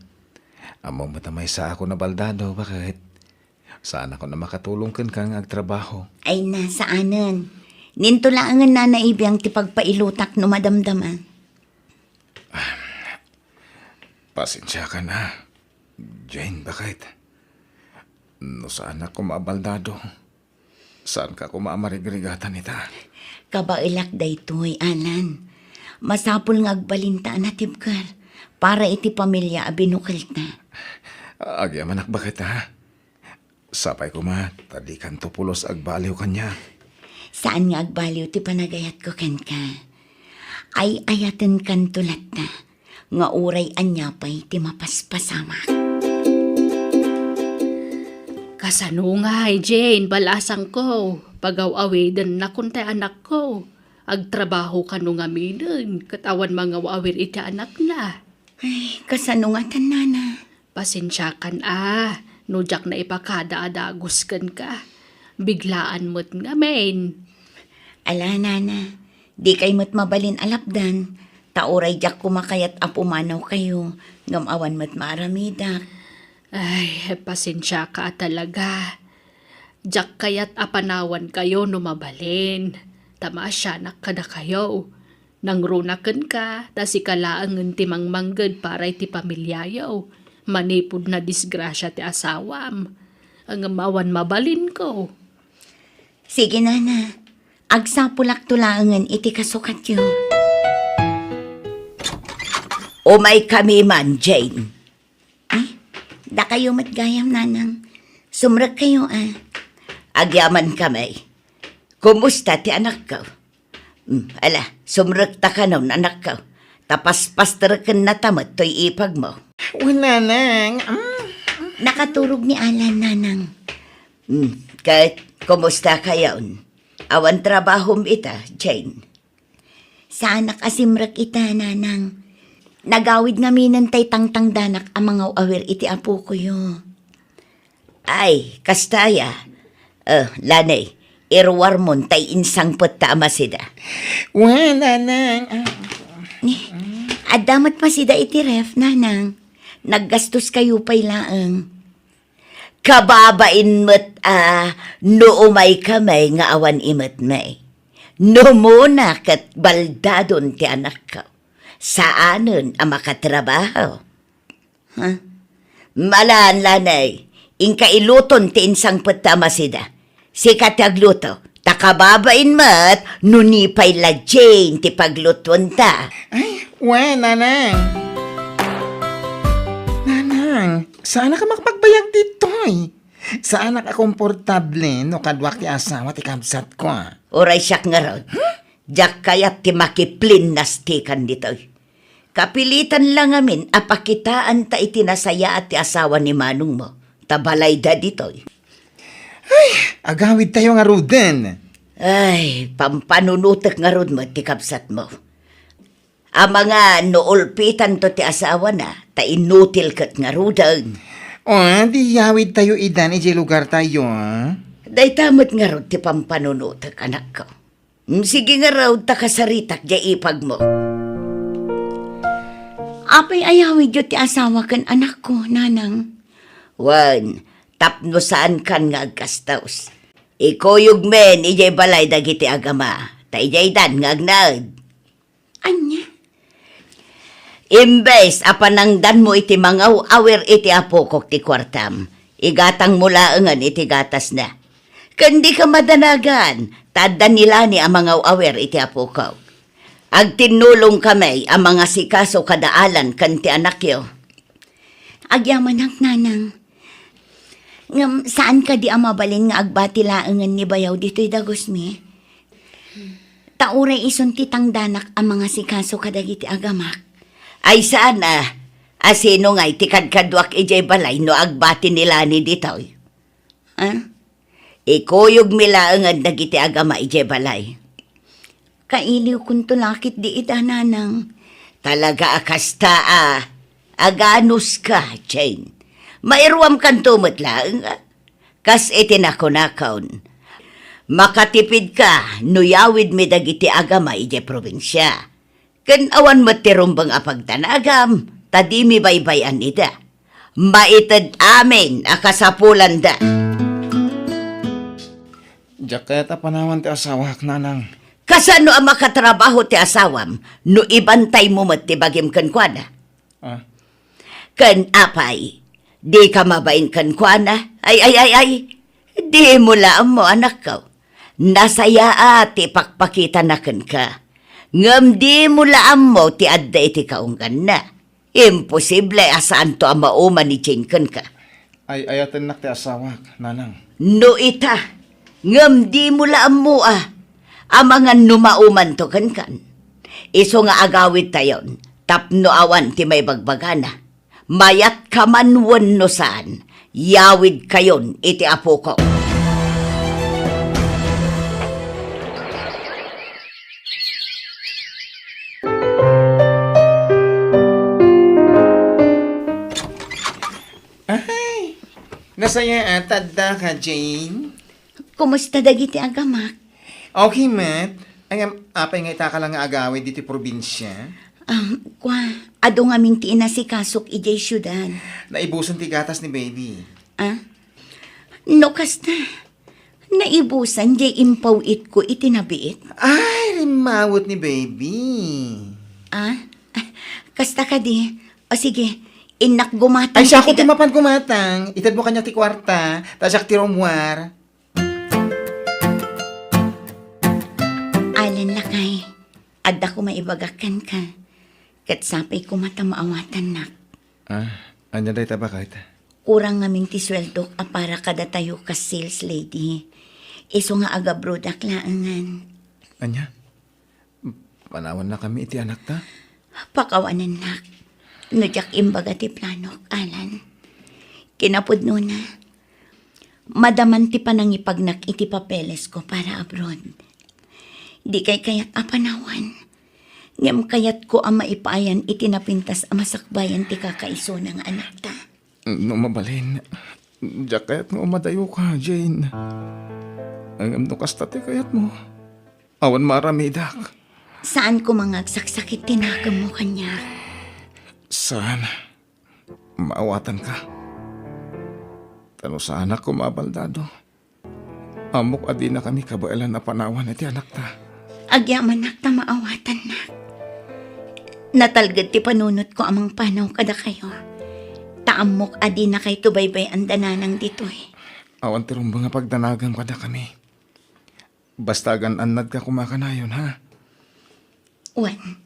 Ammom met a maysaak a baldado, bakit? Saanakon a makatulong kenka nga agtrabaho. Ay na, saanen. Ninto laengen, Nana, ibiang ti pagpailotak no madamdama. Pasensiakan a, Jane, baket. No saanak koma a baldado, saanka koma a marigrigatan ita. Kabaelak daytoy, Alan. Masapul nga agbalinta a natibker para iti pamilia a binukelta. Agyamanak, baket, ha? Sapay koma ta dikanto pulos agbaliw kaniak. Saan nga agbaliw ti panagayatko kenka. Ay-ayatenkanto latta, nga uray ania pay ti mapaspasamak. Kasano ngay, Jane, balasangko? Pagaw-awidennakon ti anakko. Agtrabaho kano ngaminen, ket awan mangaw-awir iti anakna. Ay, kasano ngatan, Nana? Pasensiakan a, no diak naipakada a dagus kenka. Biglaan met ngamin. Ala, Nana, dikay met mabalin a lapdan, ta uray diak koma kayat a pumanawkayo, ngem awan met maaramidak. Ay, pasensiaka a talaga. Diak kayat a panawankayo no mabalin, ta maasianak kadakayo. Nangruna kenka, ta sika laengen ti mangmangged para iti pamiliayo, manipud nadisgrasia ti asawam. Ngem awan mabalinko. Sige, Nana. Agsapulakto laengen iti kasukatyo. Umaykami man, Jane. Eh, dakayo met gayam, Nanang. Sumrekkayo, a. Agyamankami. Kumusta ti anakko? Hmm, ala, sumrekta kanon, anakko. Ta paspasterkennata met toy ipagmo. Wen, Nanang. Mm. Nakaturog ni Alan, Nanang. Hmm, ket kumusta kayon? Awan trabahom ita, Jane? Saanak a simrek ita, Nanang. Nagawid ngaminen tay tangtangdanak a mangaw-awir iti apokoyo. Ay, kasta aya. Eh, Lanay, iruarmon tay insangpetta a masida. Wen, Nanang. Ah. Ni, adda met masida iti ref, Nanang. Naggastoskayo pay laeng. Kababain met a no umaykami nga awan imetmi. No umuna ket baldadon ti anakko, saanen a makatrabaho. Ha? Malaan, Lanay, inka iluton ti insangpetta a masida. Sika ti agluto, ta kababain met no ni pay la Jane ti paglutuenta. Ay, wen, Nanang. Nanang, saanak a makapagbayag ditoy. Saanak a komportable no kaduak ti asawa ti kabsatko, a. Uray siak ngarud. Huh? Diak kayat ti makiplinnastikan ditoy. Kapilitan la ngamin a pakitaanta iti nasayaat ti asawa ni manongmo, ta balayda ditoy. Ay, agawidtayo ngaruden. Ay, pampanunotek ngarud met ti kabsatmo. Amangan no ulpitanto ti asawana, ta inutil ket ngaruden. O, di yawidtayo idan idiay lugartayo, a? Dayta met ngarud ti pampanunotek, anakko. Mm, sige ngarud ta kasaritak diay ipagmo. Apay a yawidyo ti asawa ken anakko, Nanang? Wen, tapno saankan nga agkastos. Ikuyogmin idiay balay dagiti agama, ta idiaydan nga agnaed. Ania? Imbes a panangdanmo iti mangaw-awir iti apokok ti kuartam, igatangmo laengen iti gatasna. Ken dika madanagan, ta adda ni Lani a mangaw-awir iti apokok. Agtinnulongkami a mangasikaso kada Alan ken ti anakyo. Agyamanak, Nanang. Ngem saan kadi a mabalin nga agbati laengen ni bayaw ditoy dagusmi? Ta uray isun ti tangdanak a mangasikaso kadagiti agamak. Ay, saan a, a sino ngay ti kadkaduak idiay balay no agbati ni Lani ditoy? A? Ikuyogmi laengen dagiti agama idiay balay. Kailiwkonto la ketdi ida, Nanang. Talaga a kasta a. Aganuska, Jane. Mairuamkanto met laeng, a. Kas iti nakunakon, makatipidka no yawidmi dagiti agama idiay probinsia. Ken awan met ti rumbeng a pagdanagam, ta dimi baybay-an ida. Maited amin a kasapulanda. Diak kayat a panawan ti asawak, nanang. Kasano a makatrabaho ti asawam no ibantaymo met ti bagim kenkuana? Ah. Ken apay, dika mabain kenkuana? Ay, ay, ay, ay. Dimo la ammo, anakko. Nasayaat ti ipakpakitana kenka. Ngem dimo la ammo ti adda iti kaungganna. Imposible a saanto a mauman ni Jane kenka. Ay-ayatennak ti asawak, nanang. No ita, ngem dimo la ammo a, amangan no maumanto kenkan. Isu nga agawidtayon, tapno awan ti maibagbagana. Mayat ka man wenno saan, yawidkayon iti apoko. Ay, nasayaat ta addaka, Jane. Kumusta dagiti agamak? Okay met. Ay, ngem, apay nga itaka lang nga agawid ditoy probinsia? Ah, kua, adu ngamin ti inasikasok idiay siudad. Naibusan ti gatas ni baby. Ah? No kasta, naibusan diay impaw-itko iti nabiit. Ay, rimmawet ni baby. Ah? Kasta kadi. O sige, innak gumatang. Ay, siak ti mapan gumatang. Itedmo kaniak ti kuarta, ta siak ti rummuar. Alan, lakay, adda koma ibagak kenka, ket sapay koma ta maawatannak. Ah, ania dayta, baket? Kurang ngamin ti sueldok a para kadatayo kas sales lady. Isu nga agabroadak laengen. Ania? Panawannakami iti anakta? Pakawanennak. No diak imbaga ti planok, Alan. Kinapudnona, madaman ti panangipagnak iti papelesko para abroad. Dikay kayat a panawan. Ngem kayatko a maipayan iti napintas a masakbayan ti kakaisuna nga anakta. No mabalin, diak kayat nga umadayoka, Jane. Ngem no kasta ti kayatmo, awan maaramidak. Saan koma nga agsaksakit ti nakemmo kaniak. Saan? Maawatanka. Ta no saanak koma a baldado, ammok a dinakami kabaelan a panawan iti anakta. Agyamanak ta maawatannak. Natalged ti panunotko a mangpanaw kadakayo. Ta ammok a dinakayto baybay-an da nanang ditoy. Awan ti rumbeng a pagdanagam kadakami. Basta agan-annadka koma kanayon, ha? Wen,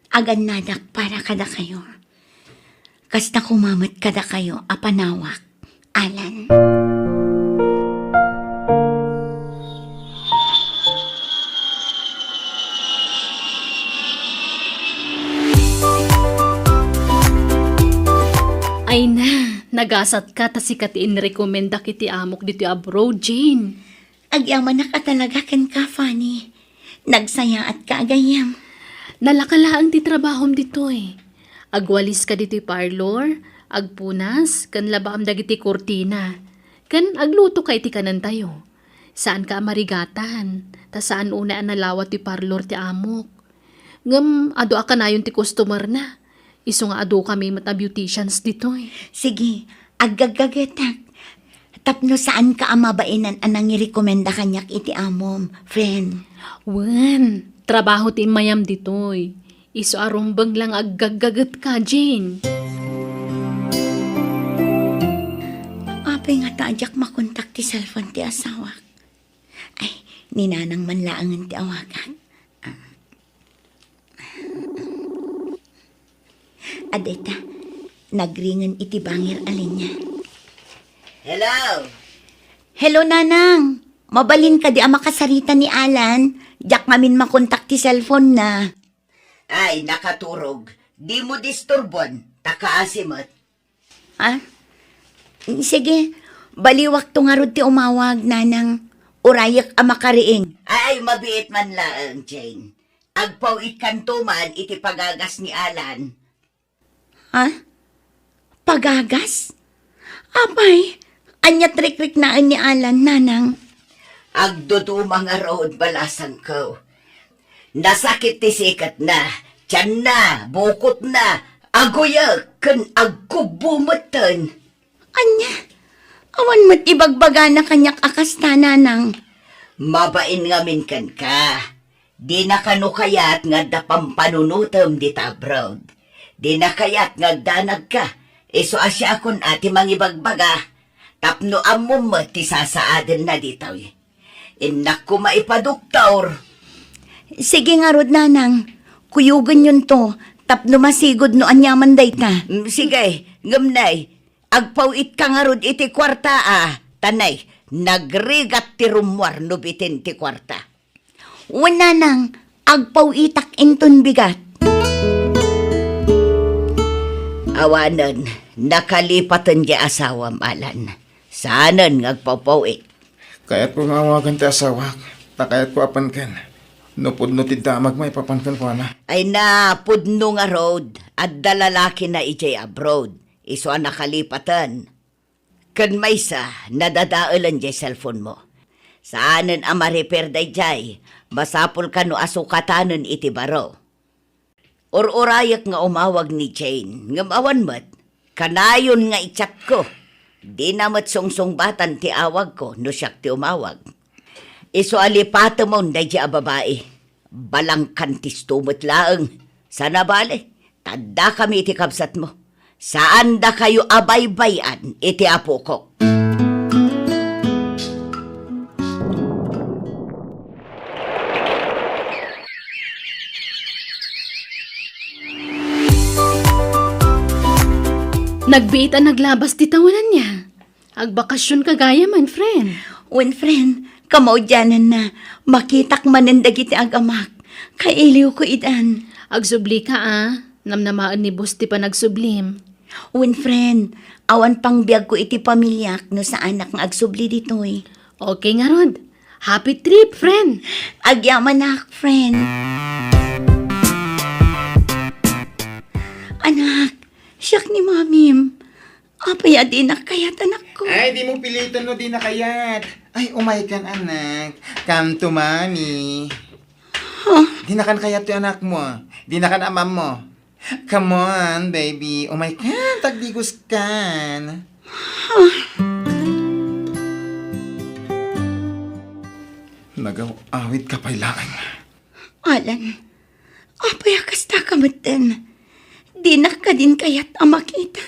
agannadak para kadakayo. Kasta koma met kadakayo a panawak, Alan. Ay na, nagasatka ta sika ti inrekomendak iti amok ditoy abroad, Jane. Agyamanak a talaga kenka, Fanny. Nagsayaatka a gayyem. Nalaka laeng ti trabahom ditoy. Agwaliska ditoy parlor, agpunas, ken labaam dagiti kurtina. Ken aglutoka iti kanentayo. Saanka a marigatan, ta saan unay a nalawa ti parlor ti amok. Ngem adu a kanayon ti customer-na. Isu nga adukami met a beauticians ditoy. Sige, aggaggagetak. Tapno saanka a mabainan a nangirekomenda kaniak iti amom, friend. Wen, trabaho ti immayam ditoy. Isu a rumbeng la nga aggaggagetka, Jane. Apay ngata a diak makontak ti cellphone ti asawak? Ay, ni nanang man laengen ti awagak. Ah. Adda ita, nagringen iti bangir a linia. Hello? Hello, Nanang. Mabalin kadi a makasarita ni Alan? Diak ngamin makontak ti cellphone-na. Ay, nakaturog. Dimo disturbon, ta kaasi met. Ah? Sige, baliwakto ngarud ti umawag, Nanang. Urayek a makariing. Ay, mabiit man laeng, Jane. Agpaw-itkanto man iti pagagas ni Alan. Ha? Pagagas? Apay, ania ti rikriknaen ni Alan, Nanang? Agduduma ngarud, balasangko. Nasakit ti siketna, tianna, bukotna, aguyek, ken agkubbo metten. Ania? Awan met ibagbagana kaniak a kasta, Nanang. Mabain ngamin kenka. Dina kano kayat nga adda pampanunotem dita abroad. Dina kayat nga agdanagka. Isu a siakon a ti mangibagbaga. Tapno ammom met ti sasaadenna ditoy. Innak koma ipadoktor. Sige ngarud, nanang. Kuyogenyonto, tapno masigud no aniaman dayta. Mm, sige, ngem nay, agpaw-itka ngarud iti kuarta a. Ta nay, nagrigat ti rummuar no bitin ti kuarta. Wen, nanang, agpaw-itak inton bigat. Awanen, nakalipaten ti asawam, Alan. Saanen nga agpawpaw-it. Kayatko nga awagan ti asawak, ta kayatko a panken. No pudno ti damag maipapan kenkuana. Ay na, pudno ngarud, adda lalakina idiay abroad. Isu a nakalipaten. Ken maysa, nadadaelen diay cellphone mo. Saanen a ma-repair daydiay, masapul kano a sukatanen iti baro. Ur-urayek nga umawag ni Jane, ngem awan met. Kanayon nga i-chatko. Dina met sungsungbatan ti awagko no siak ti umawag. Isu a lipatemon daydiay a babai. Balangkantisto met laeng. Sana bale, ta addakami iti kabsatmo. Saandakayo a baybay-an iti apokok. Nagbiit a naglabas ti tawenanna. Agbakasion ka gayam, friend. Wen, friend, kamaudiananna, makitak manen dagiti agamak. Kailiwko idan. Agsubli ka, a. Namnamaen ni boss ti panagsublim. Wen, friend, awan pangbiagko iti pamiliak no saanak nga agsubli ditoy. Okay ngarud. Happy trip, friend. Agyamanak, friend. Anak, siak ni mamim. Apay a dinak kayat, anakko? Ay, dimo piliten no dina kayat. Ay, umaykan, anak. Come to mommy. Huh? Dinakan kayat ti anakmo. Dinakan amammo. Come on, baby. Umaykan, tagdigoskan. Huh? Nagaw-awid ka pay laeng. Alan, apay a kasta ka metten? Dinak kadin kayat a makita.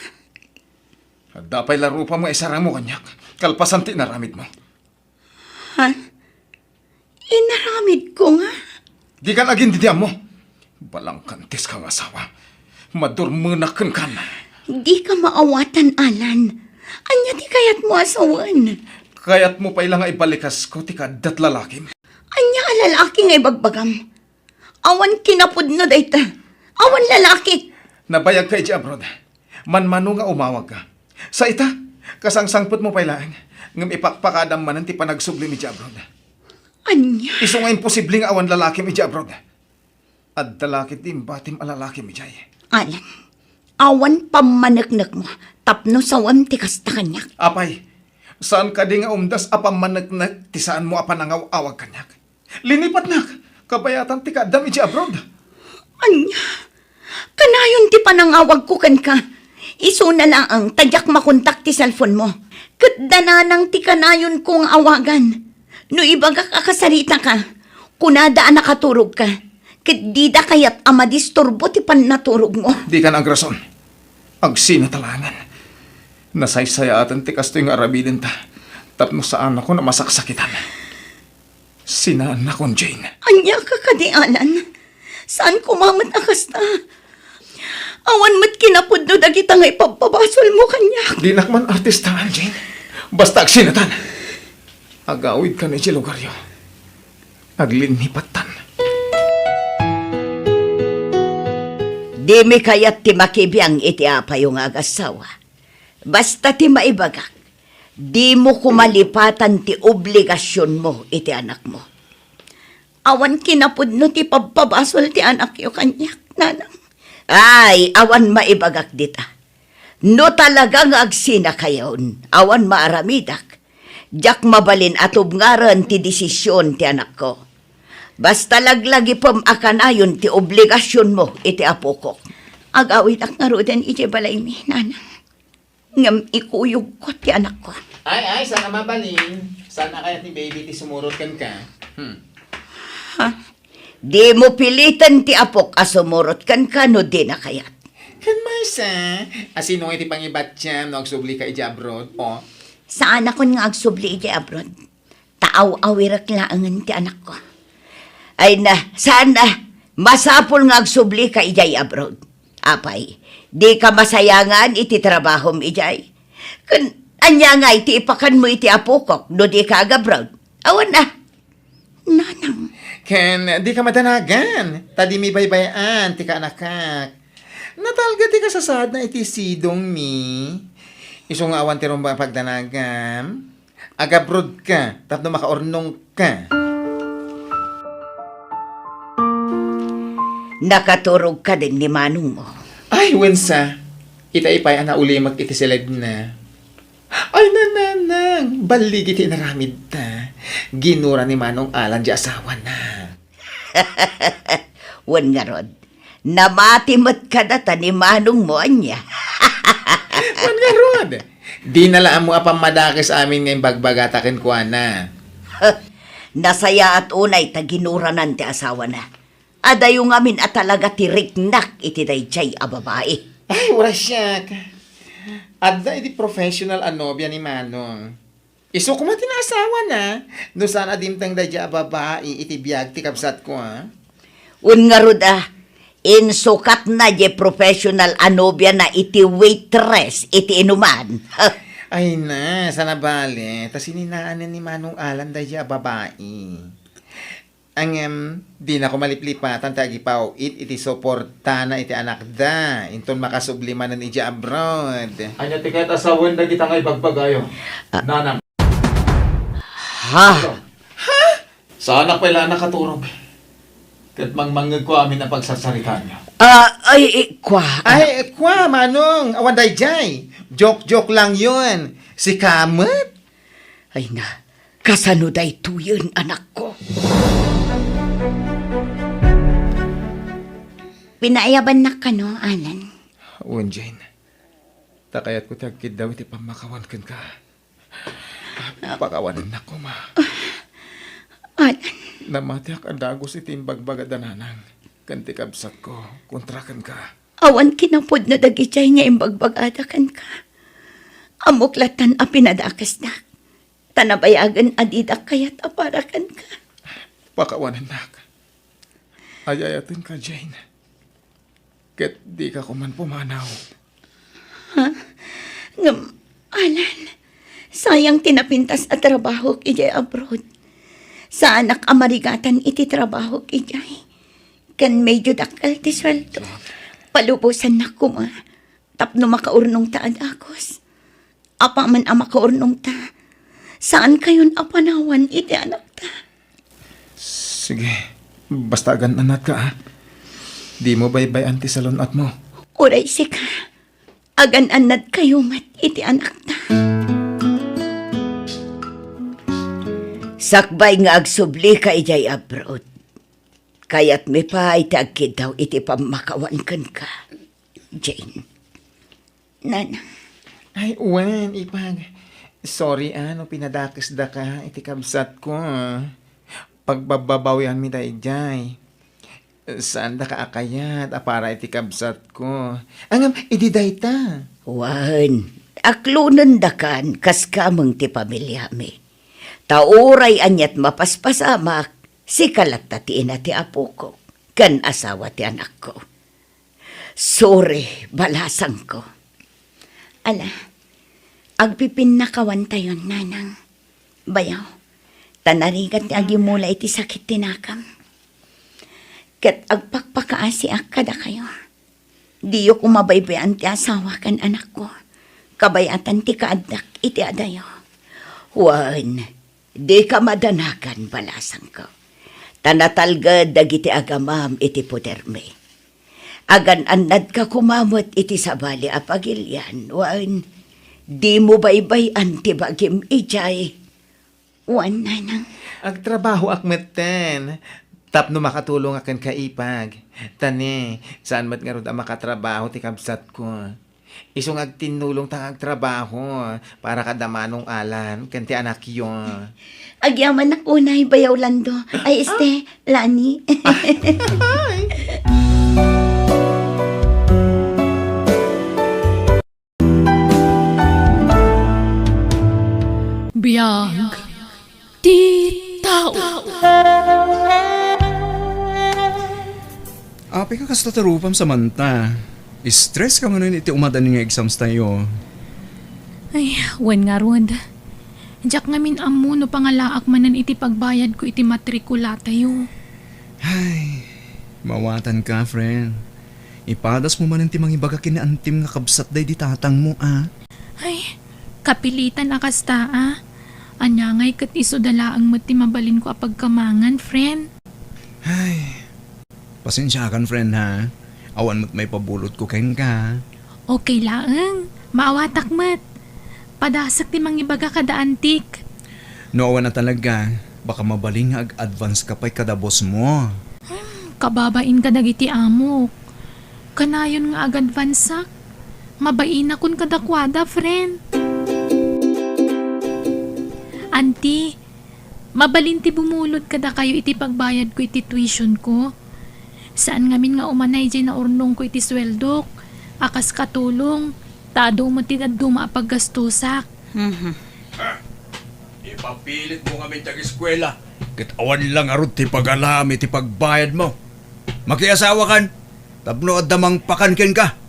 Adda pay la rupa mo a isarangmo kaniak, kalpasan ti inaramidmo. Ha? Inaramidko nga? Dikan agin didiammo. Balangkantis ka nga asawa. Madurmenak kenkan. Dika maawatan, Alan. Ania ti kayatmo a sawen? Kayatmo pay la nga ibalikasko ti kaaddat lalakim? Ania a lalaki nga ibagbagam? Awan kinapudno dayta. Awan lalaki. Nabayagka idiay abroad. Manmano nga umawagka. Sa ita, kasangsangpetmo pay laeng, ngem ipakpakadam manen ti panagsublim idiay abroad. Ania? Isu nga imposible nga awan lalakim idiay abroad. Adda la ket ti imbatim a lalakim idiay. Alan, awan pammaneknekmo tapno sawem ti kasta kaniak. Apay, saan kadi nga umdas a pammaneknek ti saanmo a panangaw-awag kaniak? Linipatnak, kabayatan ti kaaddam idiay abroad. Ania? Kanayon ti panangawagko kenka. Isuna laeng ta diak makontak ti cellphone mo. Ket dananang ti kanayonko nga awagan. No ibagak a kasaritaka, kunada a nakaturogka. Ket dida kayat a madisturbo ti pannaturogmo. Dikan agrason. Agsinata laengen. Nasaysayaaten ti kastoy nga aramidenta tapno saanakon a masaksakitan. Sinaannakon, Jane. Ania ka kadi, Alan? Saan koma met a kasta? Awan met kinapudno dagita nga ipabpabasolmo kaniak. Dinak man artistaan, Jane. Basta agsinatan. Agawidkan idiay lugaryo. Aglinipattan. Dimi kayat ti makibiang iti apayo nga agassawa. Basta ti maibagak, dimo koma lipatan ti obligasionmo iti anakmo. Awan kinapudno ti pabpabasol ti anakyo kaniak, nanang. Ay, awan maibagak dita. No talaga nga agsinakayon, awan maaramidak, diak mabalin a tubngaren ti desisyon ti anakko. Basta laglagipem a kanayon ti obligasionmo iti apokok. Agawidak ngaruden idiay balaymi, nanang. Ngem ikuyogko ti anakko. Ay, ay, saan a mabalin? Saan a kayat ni baby ti sumurot kenka? Hmm. Ha? Dimo piliten ti apok a sumurot kenka no dina kayat. Ken maysa, asino ngay ti pangibatiam no agsublika idiay abroad? O. Saanakon nga agsubli idiay abroad. Ta aw-awirek laengen ti anakko. Ay na, saan a, masapul nga agsublika idiay abroad. Apay, dika masayangan iti trabahom idiay? Ken ania ngay ti ipakanmo iti apokok no dika agabroad? Awan a. Nanang. Ken dika madanagan, ta dimi baybay-an ti kaanakak. Natalged ti kasasaadna iti sidongmi. Isu nga awan ti rumbeng a pagdanagam. Agabrodka tapno makaurnongka. Nakaturog kadin ni manongmo? Ay, wensa. Ita ipay a naulimek iti siledna. Ay, nanang, balligi ti inaramidta. Ginura ni Manong Alan ti asawana. Wen ngarud, namati met kadata ni manongmo ania? Wen ngarud, dina la ammo a pammadakes amin nga imbagbagata kenkuana. Nasayaat unay ta ginuranan ti asawana. Adayo ngamin a talaga ti riknak iti daydiay a babai. Ay, uray siak. Adda idi professional a nobia ni Manong. Isu koma ti naasawana, no saan a dimteng daydiay a babai iti biag ti kabsatko, a? Wen ngarud a, insukatna diay professional a nobiana iti waitress iti inuman. Ay na, saan a bale, ta sininaanen ni Manong Alan daydiay a babai. Ngem, dinako maliplipatan ti agipaw-it iti suportana iti anakda, inton makasubli manen idiay abroad. Ania ti kayat a sawen dagita nga ibagbagayo, ah, nanang? Ha? Ha? Saanak pay la a nakaturog. Ket mangmangngegko amin a pagsarsaritaanyo. Ah, ay, eh, kwa, ah. Ay, kwa, Manong, awan daydiay. Joke-joke lang yun. Sika met? Ay na, kasano daytoyen, anakko? Pinaayabannak kano, Alan? Wen, Jane. Ta kayatko ti agkiddaw iti pammakawan kenka. Pakawanennak koma. Alan. Namatiak a dagus iti imbagbagada nanang ken ti kabsatko kontra kenka. Awan kinapudno dagidiay nga imbagbagada kenka. Ammok lattan a pinadakesdak, ta nabayagen a didak kayat a para kenka. Pakawanennak. Ay-ayatenka, Jane. Ket dika koman pumanaw. Ha? Ngem, Alan, sayang ti napintas a trabahok idiay abroad. Saanak a marigatan iti trabahok idiay. Ken medyo dakkel ti sueldo. Palubosannak koma tapno makaurnongta a dagus. Apaman a makaurnongta, saankayon a panawan iti anakta. Sige, basta agan-annatka, a. Dimo baybay-an ti salun-atmo. Uray sika, agan-annadkayo met iti anakta. Sakbay nga agsublika idiay abroad, kayatmi pay ti agkiddaw iti pammakawan kenka, Jane. Nanang. Ay, wen, ipag. Sorry, a, no pinadakesdaka iti kabsatko. Pagbabbabawianmi daydiay. Saandaka a kayat a para iti kabsatko. Ngem, idi dayta. Wen, aklonendakan kas kameng ti pamiliami. Ta uray aniat mapaspasamak, sika latta ti ina ti apoko, ken asawa ti anakko. Sorry, balasangko. Ala, agpipinnakawantayon, nanang. Bayaw, ta narigat ti agimula iti sakit ti nakam. Ket agpakpakaasiak kadakayo. Diyo koma baybay-an ti asawa ken anakko. Kabayatan ti kaaddak iti adayo. Wen, dika madanagan, balasangko. Ta natalged dagiti agamam iti podermi. Agan-annadka koma met iti sabali a pagilian, wen, dimo baybay-an ti bagim idiay. Wen, nanang. Agtrabahoak metten, tapno makatulongak kenka, ipag. Ta ne, saan met ngarud a makatrabaho ti kabsatko. Isu nga agtinnulongta nga agtrabaho para kada Manong Alan ken ti anakyo. Agyamanak unay, Bayaw Lando. Ay, este, Lani. Biag ti tao. Apay ka kasta ti rupam, Samantha? Stress ka manen iti umadan nga exams tayo. Ay, wen ngarud. Diak ngamin ammo no pangalaak manen iti pagbayadko iti matrikulatayo. Ay, mawatanka, friend. Ipadasmo manen ti mangibaga ken ni antim nga kabsat daydi tatangmo, a? Ay, kapilitan a kasta, a. Ania ngay ket isuda laeng met ti mabalinko a pagkamangan, friend? Ay, pasensiakan, friend, ha? Awan met maipabulotko kenka. Okay laeng. Maawatak met. Padasek ti mangibaga kada antik. No awan a talaga, baka mabalin nga ag-advance ka pay kada boss mo. Hmm, kababain kadagiti amok. Kanayon nga ag-advanceak. Mabainak kadakuada, friend. Anti, mabalin ti bumulod kadakayo iti pagbayadko iti tuitionko. Saan ngamin nga umanay diay naurnongko iti sueldok a kas katulong, ta adu met ti dadduma a paggastosak. Mhm. Ah, ipapilitmo ngamin ti ageskuela, ket awan la ngarud ti pagalaam iti pagbayadmo. Makiasawakan, tapno adda mangpakan kenka.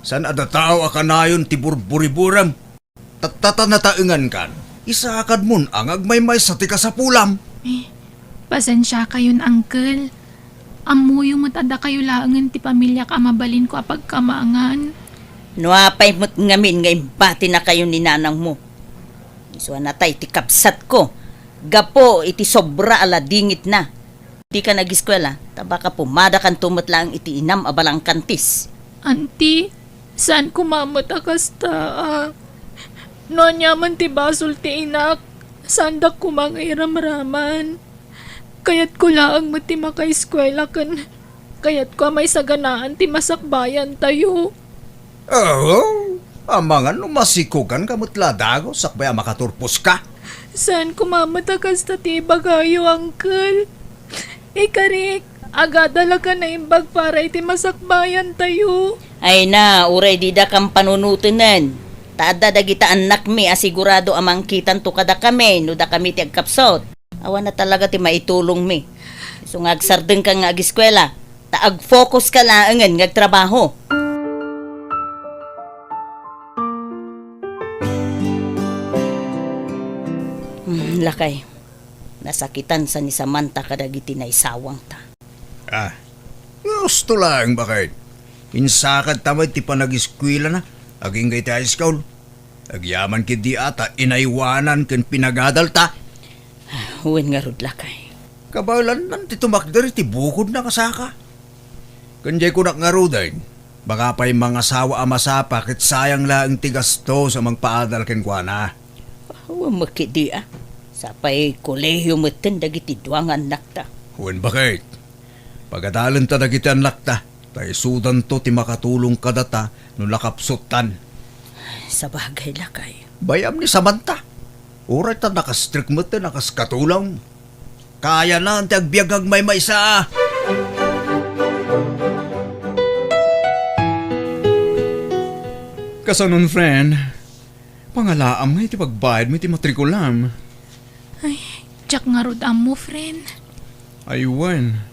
Saan a datao a kanayon ti burburiburem. Tatta ta nataengankan, isakadmon a nga agmaymaysa ti kasapulam. Eh, pasensiakayon, uncle. Ammoyo met a dakayo laengen ti pamiliak a mabalinko a pagkamangan. No apay met ngamin nga imbatinakayo ni nanangmo? Isu a natay ti kabsatko gapu iti sobra a ladingitna. Dika nagiskuela, ta baka pumadakanto met laeng iti inam a balangkantis. Anti, saan koma met a kasta, a. No aniaman ti basol ti inak, saandak koma nga iramraman. Kayatko laeng met ti makaiskuela ken kayatko a maisaganaan ti masakbayantayo. Oo, amangan no masikoganka met la a dagus sakbay a makaturposka. Saan koma met a kasta ti ibagayo, uncle. Ikarik, agada la ka naimbag para iti masakbayantayo. Ay na, uray dida kam panunotenen. Ta adda dagita annakmi a sigurado a mangkitanto kadakami no dakami ti agkapsut. Awan a talaga ti maitulongmi. Isu nga agsardengka nga agiskuela, ta agfokuska laengen nga agtrabaho. Hmm, lakay, nasakitansa ni Samantha kadagiti naisawangta. Ah, gusto laeng, baket. Insakadta met ti panagiskuelana agingga iti high school. Agyaman ketdi a ta inaywanan ken pinagadalta. Wen ngarud, lakay. Kabaelannan ti tumakder iti bukodna a saka. Ken diay kunak ngaruden, baka pay mangasawa a masapa ket sayang laeng ti gastos a mangpaadal kenkuana. Wen met ketdi a. Sapay kolehio metten dagiti dua nga annakta. Wen, baket. Pagadalenta dagiti annakta, ta isudanto ti makatulong kadata no nakapsuttan. Sabagay, lakay. Bayam ni Samantha. Uray ta nakastrek met a kas katulong. Kayana ti agbiag nga agmaymaysa. Kasanon, friend? Pangalaam nga iti pagbayadmo iti matrikulam. Ay, diak ngarud ammo, friend. Ay, wen.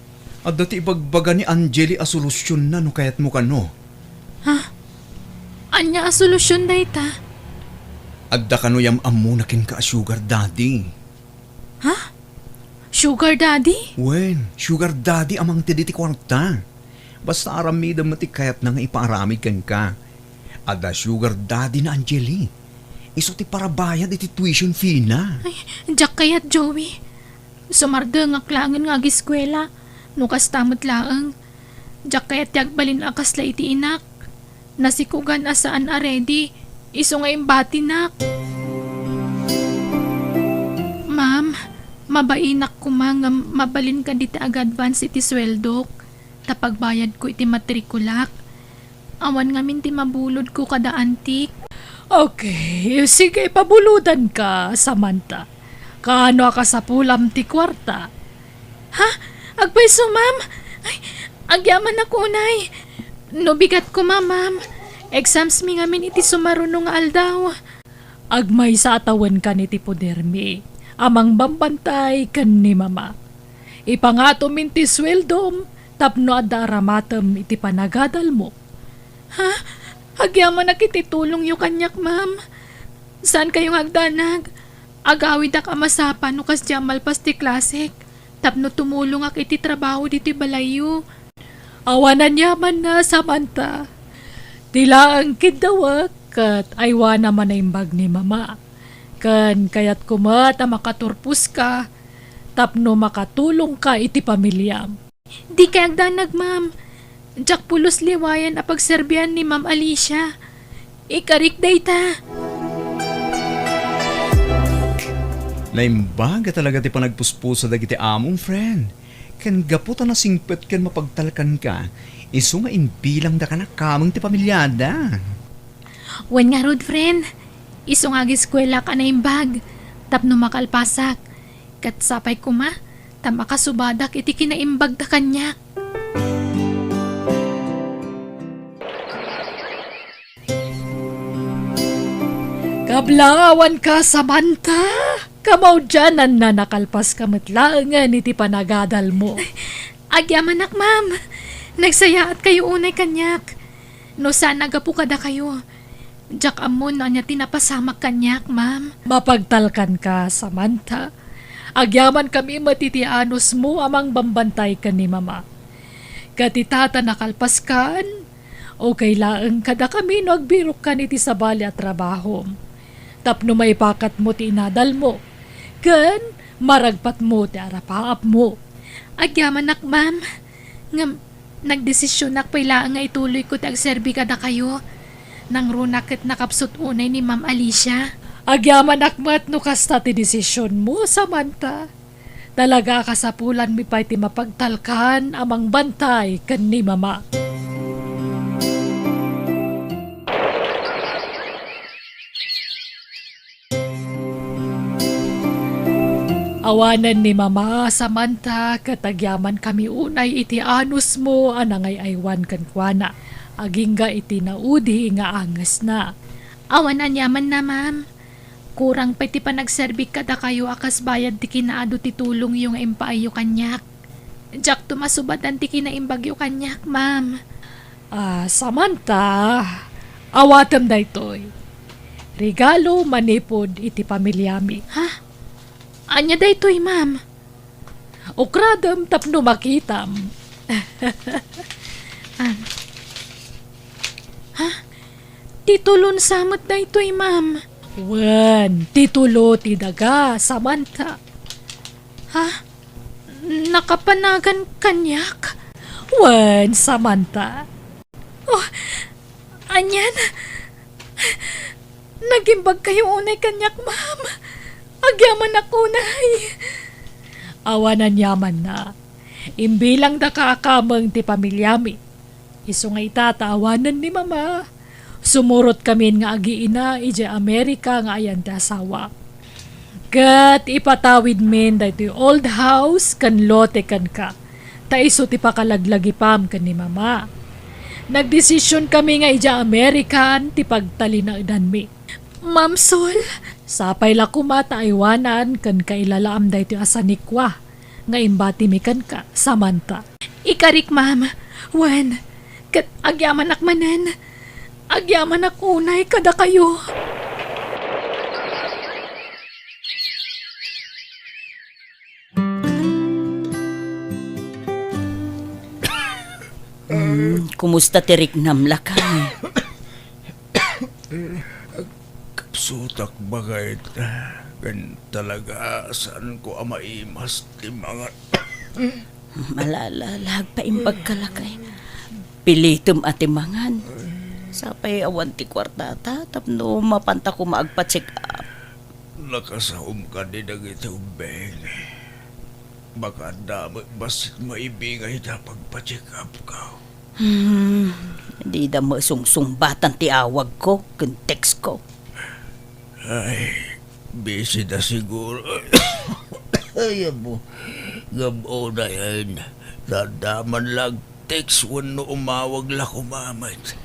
Adda ti ibagbaga ni Angeli a solusionna no kayatmo kano. Ha? Ania a solusion dayta? Adda kano yam-ammona kenka a sugar daddy. Ha? Sugar daddy? Wen, sugar daddy a mangted iti kuarta. Basta aramidem met ti kayatna nga ipaaramid kenka. Adda sugar daddy na Angeli. Isu ti parabayad iti tuition fee na. Ay, diak kayat, Joey. Sumardengak laengen nga agiskuela. No kasta met laeng, diak kayat ti agbalin a kasla iti inak. Nasikogan a saan a ready, isu nga imbatinak. Ma'am, mabainak koma nga mabalin kadita ag-advance iti sueldok, ta pagbayadko iti matrikulak. Awan ngamin ti mabulodko kada antik. Okay, sige, pabulodanka, Samantha. Kaano a kasapulam ti kuarta? Ha? Agpayso, ma'am? Ay, agyamanak unay. No bigat koma, ma'am. Exams mi ngamin iti sumaruno nga aldaw. Agmaysa a tawenkan iti podermi a mangbambantay ken ni Mama. Ipangatom ti sueldom tapno adda aramatem iti panagadalmo. Ha? Agyamanak iti tulongyo kaniak, ma'am. Saankayo nga agdanag. Agawidak a masapa no kasdiay a malpas ti klasek tapno tumulongak iti trabaho ditoy balayyo. Awan aniamanna, Samantha. Ti laeng kiddawek ket aywanam a naimbag ni Mama. Ken kayatko met a makaturposka tapno makatulongka iti pamiliam. Dikay agdanag, ma'am. Diak pulos liwayan a pagserbian ni Ma'am Alicia. Ikarik dayta. Naimbag a talaga ti panagpuspusa dagiti amom, friend. Ken gapu ta nasingpet ken mapagtalkanka, isu nga imbilangdaka a kameng ti pamiliada. Wen ngarud, friend. Isu nga ageskuelak a naimbag tapno makalpasak. Ket sapay koma ta makasubadak iti kinaimbagda kaniak. Kablawanka, Samantha! Kamaudiananna, nakalpaska met laengen iti panagadalmo. Agyamanak, ma'am. Nagsayaatkayo unay kaniak. No saan a gapu kadakayo, diak ammo no ania ti napasamak kaniak, ma'am. Mapagtalkanka, Samantha. Agyamankami met iti anusmo a mangbambantay ken ni Mama. Ket ita ta nakalpaskan, okay laeng kadakami no agbirokkan iti sabali a trabahom tapno maipakatmo ti inadalmo ken maragpatmo ti arapaapmo. Agyamanak, ma'am. Ngem, nagdesisionak pay laeng nga ituloyko ti agserbi kadakayo. Nangrunak ket nakapsut unay ni Ma'am Alicia. Agyamanak met no kasta ti desisionmo, Samantha. Talaga a kasapulanmi pay ti mapagtalkan a mangbantay ken ni Mama. Awanen ni Mama, Samantha, ket agyamankami unay iti anusmo a nangay-aywan kenkuana, agingga iti naudi nga angesna. Awan aniamanna, ma'am. Kurang pay ti panagserbik kadakayo a kas bayad ti kinaadu ti tulongyo nga impaayyo kaniak. Diakto masubadan ti kinaimbagyo kaniak, ma'am. Ah, Samantha, awatem daytoy. Regalo manipud iti pamiliami. Ha? Ania daytoy, ma'am? Ukradem tapno makitam. Ah. Ha? Titulon sa met daytoy, ma'am. Wen, titulo ti daga, Samantha. Ha? Nakapanagan kaniak? Wen, Samantha. Oh, anian? Nagimbagkayo unay kaniak, ma'am. Agyamanak unay. Awan aniamanna. Imbilangdaka a kameng ti pamiliami. Isu nga ita ta awanen ni Mama, sumurotkamin nga agiina idiay Amerika nga ayan ti asawa. Ket ipatawidmin daytoy old house ken lote kenka, ta isu ti pakalaglagipam ken ni Mama. Nagdesisionkami nga idiay Amerikan ti pagtalinaedanmi. Ma'am Sol, sapay la koma ta aywanan ken kailalaam daytoy a sanikua nga imbatimi kenka, Samantha. Ikarik, ma'am. Wen, ket agyamanak manen. Agyamanak unay kadakayo. Mm, kumusta ti riknam, lakay? Kapsutak baket, ken talaga saanko a maimas ti mangan. Malala, agpaimbagka, lakay. Pilitem a ti mangan. Sapay awan ti kuartata tapno mapanta koma agpa-check up. Nakasaom kadi dagiti ubbing. Baka adda met bassit maibingay ta pagpa-check up ka. Hmm, Dida met sungsungbatan ti awagko ken textko. Ay, busy da siguro. Ay, apo. Gab-o dayen. Taddaman la ag-text wenno umawag la koma met.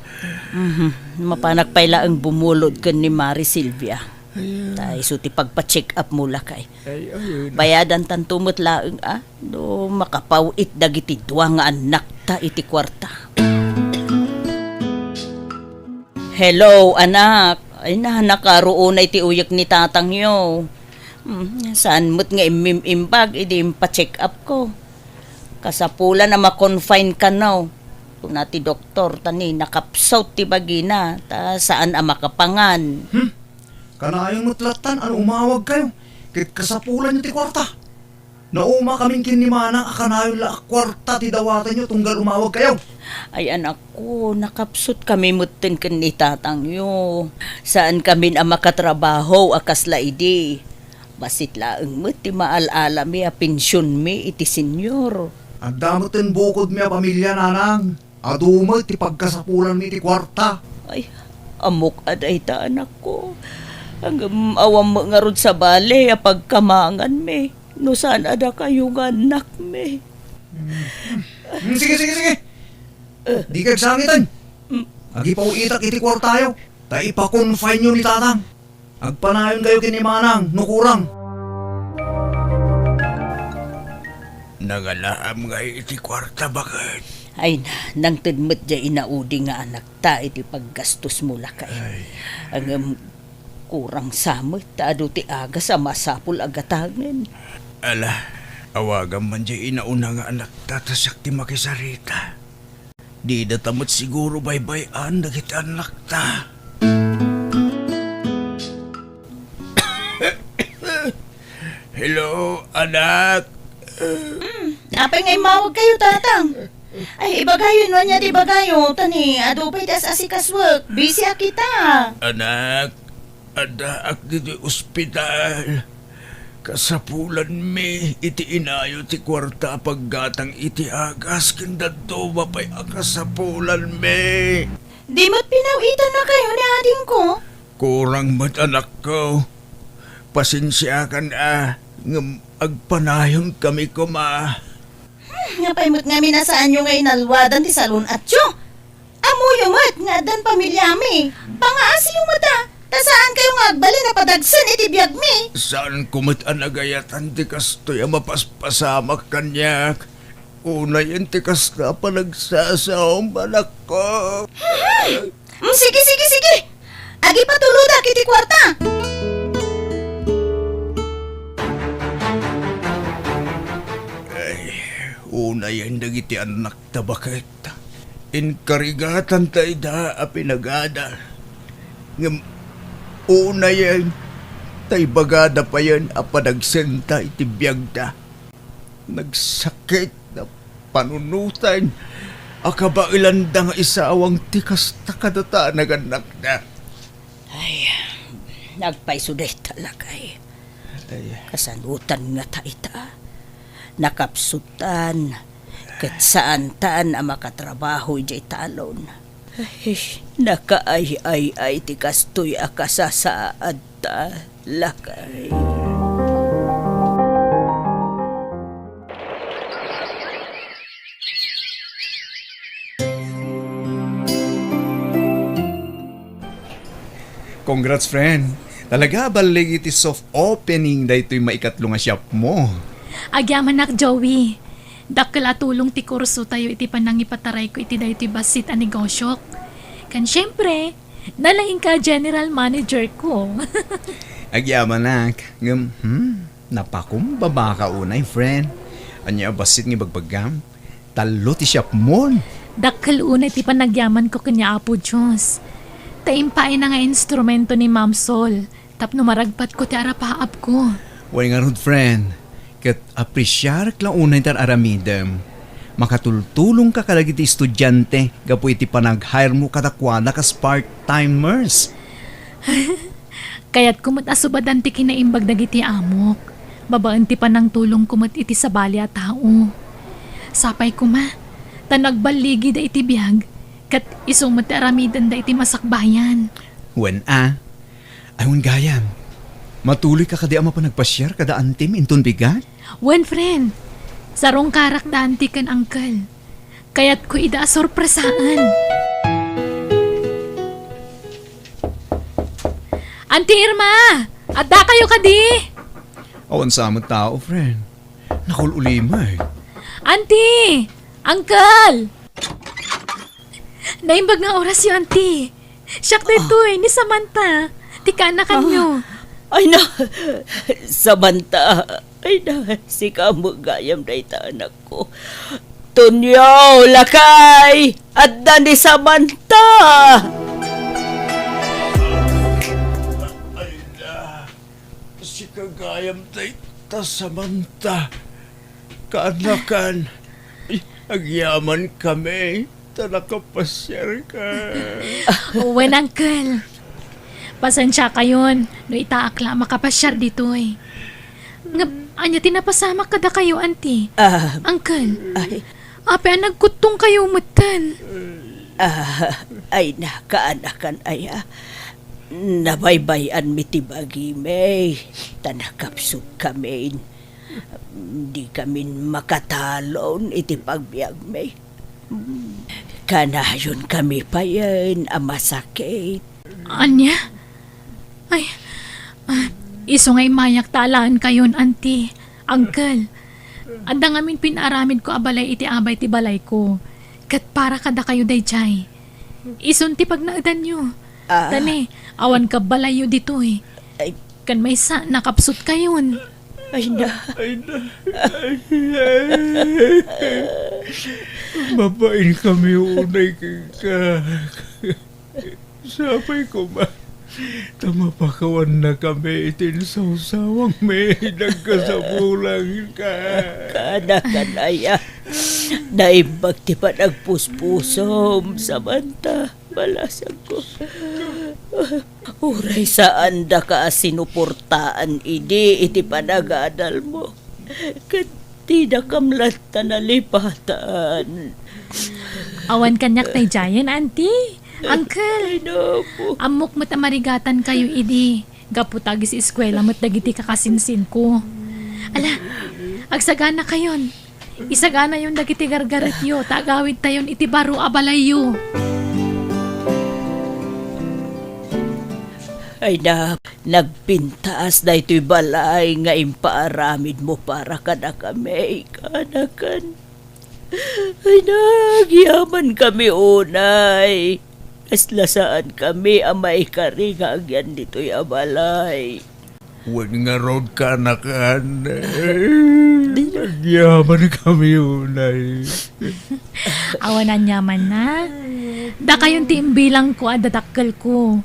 Mhm. Mapanak pay laeng bumulod ken ni Mari Silvia. Ay, ah. Ta isu ti pagpa-check up mo, lakay. Ay, ayun. Bayadantanto met laeng, a, no makapaw-it dagiti dua nga annakta iti kuarta. Hello, anak. Ay na, nakaruonay ti uyek ni tatangyo. Hmm, saan met nga immim-imbag idi impa-check up ko. Kasapulan a ma-confine kano, kuna ti doktor, ta ni nakapsut ti bagina, ta saan a makapangan. Hmm? Kanayon met lattan a no umawagkayo, ket kasapulanyo ti kuarta. Naumakamin ken ni Manang a kanayon la a kuarta ti dawatanyo tunggal umawagkayo. Ay, anakko, nakapsutkami metten ken ni tatangyo. Saankamin a makatrabaho a kasla idi. Bassit laeng met ti maal-alami a pensionmi iti senior. Adda metten bukodmi a pamilia, nanang. Adu met ti pagkasapulanmi iti kuarta. Ay, ammok a dayta, anakko. Ngem awan met ngarud sabali a pagkamanganmi no saan a dakayo nga annakmi. Hmm. Hmm, sige, sige, sige. Dika agsangiten. Hmm. Agipaw-itak iti kuartayo, ta ipa-confineyo ni tatang. Agpanayonkayo ken ni Manang no kurang. Nangalaam ngay iti kuarta, baket? Ay na, nangted met diay inaudi nga anakta iti paggastosmo, lakay. Ay. Ngem kurang sa met ta adu ti agas a masapul a gatangen. Ala, awagam man diay inauna nga anakta ta siak ti makisarita. Didata met siguro baybay-an dagiti annakta. Hello, anak. Mm, apay nga immawagkayo, tatang? Ay, ibagayo no ania ti ibagayo, ta ni adu pay ti as-asikasuek. Busy a kita. Anak, addaak ditoy ospital. Kasapulanmi iti inayo ti kuarta a paggatang iti agas ken dadduma pay a kasapulanmi. Di met pinaw-itannakayo ni adingko? Kurang met, anakko. Pasensiakan a, ngem agpanayonkami koma. Hmm, apay met ngamin a saanyo nga inalwadan ti salun-atyo? Ammoyo met nga addan pamiliami. Pangaasiyo met a, ta saankayo nga agbalin a padagsen iti biagmi. Saanko met a nagayatan ti kastoy a mapaspasamak kaniak. Unayen ti kasta a panagsasaom, anakko. Hmm, sige, sige, sige. Agipatulodak iti kuarta. Ay, unayen dagiti annakta, baket. Inkarigatanta ida a pinagada. Ngem unayen, ta ibagada payen a padagsenta iti biagda. Nagsakit a panunoten a kabaelanda nga isawang ti kasta kadata a nagannakda. Ay, agpayso dayta, lakay. Ay. Kasanotan ngata ita? Nakapsutan, ket saantan a makatrabaho idiay talon. Ay, nakaay-ay-ay ti kastoy a kasasaadta, lakay. Congrats, friend. Talaga, balligi ti soft opening daytoy maikatlo nga shop mo. Agyamanak, Joey. Dakkel a tulong ti kurso tayo iti panangipatarayko iti daytoy bassit a negosyok. Kan, siyempre, nalaingka a general manager ko. Agyamanak. Ngem, hmm, napakumbabaka unay, friend. Ania a bassit nga ibagbagam? Tallo ti shop mon. Dakkel unay ti panagyamanko ken ni Apo Dios. Ta impaayna nga instrumento ni Ma'am Sol tapno maragpatko ti arapaapko. Wen ngarud, friend, ket apresiarek la unay ti ar-aramidem. Makatultulongka kadagiti estudiante gapu iti panag-hire mo kadakuada kas part-timers. Kayatko met a subadan ti kinaimbag dagiti amok, babaen ti panangtulongko met iti sabali a tao. Sapay koma, ta nagballigida iti biag, Ket isu met ti aramidenda iti masakbayan. Wen a. Ay, wen gayam. Matuloyka kadi a mapan agpasiar kada antim inton bigat? Wen, friend. Sarungkarak da anti ken uncle. Kayatko ida a sorpresaen. Auntie Irma! Adda kayo kadi? Awan sa met tao, friend. Nakul-ulimay. Auntie! Uncle! Naimbag nga orasyo, Auntie. Siak daytoy, ni Samantha. Ti kaanakanyo. Ah. Ay na, Samantha. Ay na, sika met gayam dayta anakko. Tonyo, lakay! Adda ni Samantha! Ay na, sika gayam dayta, Samantha. Kaanakan, ay, agyaman kami, ta nakapasiar ka. Wen, uncle. Pasensia kayon, no itaak la a makapasiar ditoy. Ngem, ania ti napasamak kadakayo, auntie? Ah, uncle, ay. Apay a nagkuttong kayo metten? Ah, ay na, kaanakan aya. Nabaybay-anmi ti bagimi, ta nakapsut kami. Di kami makatalon iti pagbiagmi. Kanayon kami payen a masakit. Ania? Ay, ah, isu nga immayak ta alaen kayon, auntie, uncle. Adda ngamin pinaaramidko a balay iti abay ti balayko. Ket para kadakayo daydiay. Isun ti pagnaedanyo. Ah. Tani, awan kabbalayyo ditoy. Ay. Ken maysa, nakapsut kayon. Ay na. Ay na. Ay, ay. Mabain kami unay kenka. Sapay koma, ta mapakawanna kami iti insawsawangmi, nagkasapulan ka. Kaanakan aya, naimbag ti panagpuspusom, Samantha, balasangko. Uray saandaka a sinuportaan idi iti panagadalmo. Ket didakam latta nalipatan. Awan kaniak daydiayen, auntie, uncle. Ay, napo. Ammok met a marigatan kayo idi. Gapu ta agis-eskuela met dagiti kakasinsinko. Ala, agsagana kayon. Isaganayon dagiti gargaretyo, ta agawidtayon iti baro a balayyo. Ay na, nagpintas daytoy balay nga impaaramidmo para kadakami, kaanakan. Ay na, agyaman kami unay. Kasla saan kami a maikari nga agyan ditoy a balay. Wen ngarud, kaanakan. Agyaman kami unay. Awan aniamanna. Dakayon ti imbilangko a dadakkelko.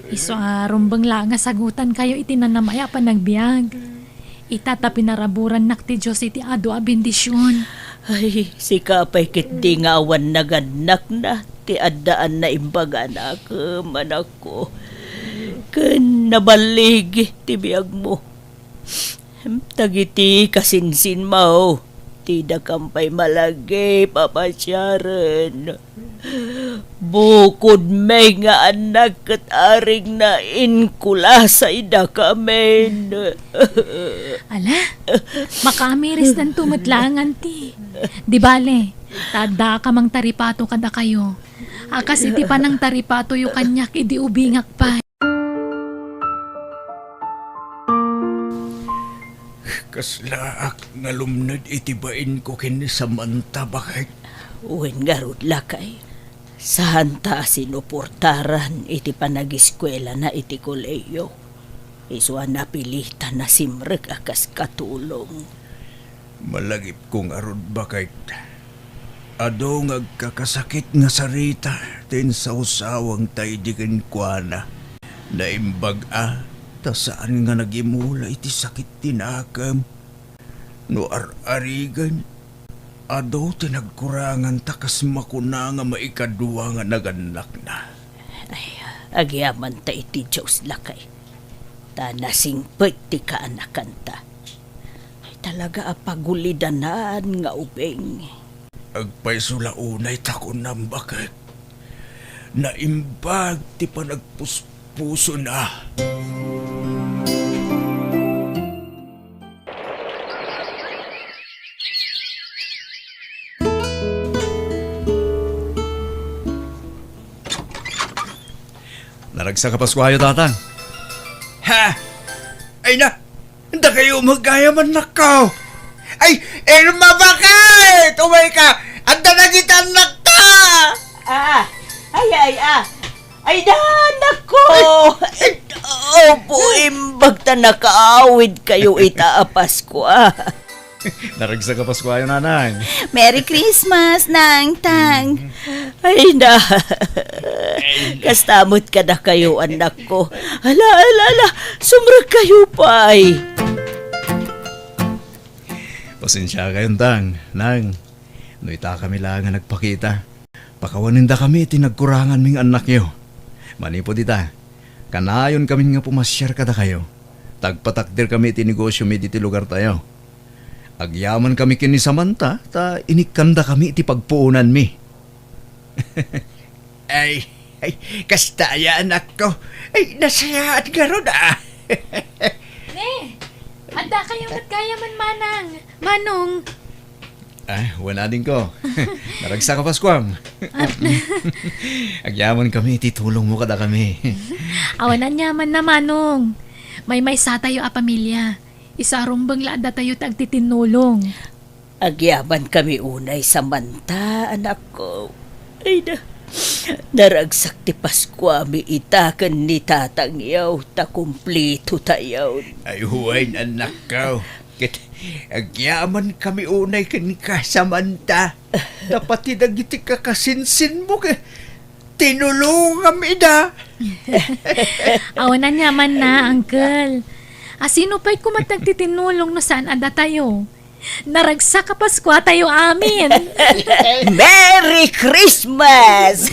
Isu a rumbeng la nga sagutan kayo iti nanamaya a panagbiag. Ita ta pinaraburannak ti Dios iti adu a bendision. Ay, sika pay ketdi nga awan nagannakna ti addaan naimbag a nakem, anakko. Ken naballig ti biagmo. Dagiti kasinsinmo, ti dakam pay malagip a pasiaren. Bukodmi nga annak ket arigna inkulasay dakamin. Ala, makaamirisdanto met laeng, auntie. Di bale, ta addaak a mangtaripato kadakayo. A kas iti panangtaripatoyo kaniak idi ubingak pay. Kaslaak nga lumned iti bainko ken ni Samantha, baket. Wen ngarud, lakay, saanta a sinuportaran iti panagiskuelana iti kolehiyo. Isu a napilitan a simrek a kas katulong. Malagipko ngarud, baket. Adu nga agkakasakit nga sarita ti insawsawangta idi kenkuana. Naimbag a, ta saan nga nagimula iti sakit ti nakem. No ar-arigen, adu ti nagkurangan ta kas makuna nga maikadua nga nagannakna. Ay, agyamanta iti Dios, lakay. Ta nasingpet ti kaanakanta. Ay, talaga a pagulidanan nga ubing. Agpayso la unay ta kunam, baket. Naimbag ti panagpuspusona. Naragsak a Paskuayo, Tatang. Ha? Ay na, dakayo met gayam, annakko. Ay, Irma, bakit? Umayka, adda dagiti annakta. Ah, ay, ay, ah. Ay, da, annakko. Ay, ay. Opo, imbag ta nakaawidkayo ita a Paskua. Naragsak a Paskuayo, Nanang. Merry Christmas, Nang, Tang. Ay na. Kasta met kadakayo, annakko. Ala, ala, ala. Sumrekkayo pay. Pasensiakayon, Tang, Nang. No ita kami la nga nagpakita, pakawanendakami ti nagkuranganmi nga annakyo. Manipud ita, kanayon kami nga pumasiar kadakayo. Tagpatakderkami ti negosyomi ditoy lugartayo. Agyamankami ken ni Samantha, ta inikkandakami iti pagpuonanmi. Ay, ay, kasta aya, annakko. Ay, nasayaat ngarud, ah. Ne, adda kayo met gayam, Manang. Manong. Ah, wen adingko. Naragsak a Paskuam. Agyamankami iti tulongmo kadakami. Awan aniamanna, Manong. Maymaysa tayo a pamilia. Isu a rumbeng la adda tayo ti agtitinnulong. Agyamankami unay, Samantha, annakko. Ay na, naragsak ti Paskuami ita ken ni tatangyo ta kumplito tayo. Ay, wen, annakko. Ket agyamankami unay kenka, Samantha. Ta pati dagiti kakasinsinmo ket tinulongam ida. Awan aniamanna, Uncle. A, sino pay koma ti agtitinnulong no saan a datayo? Naragsak a Paskua tayo amin. Merry Christmas!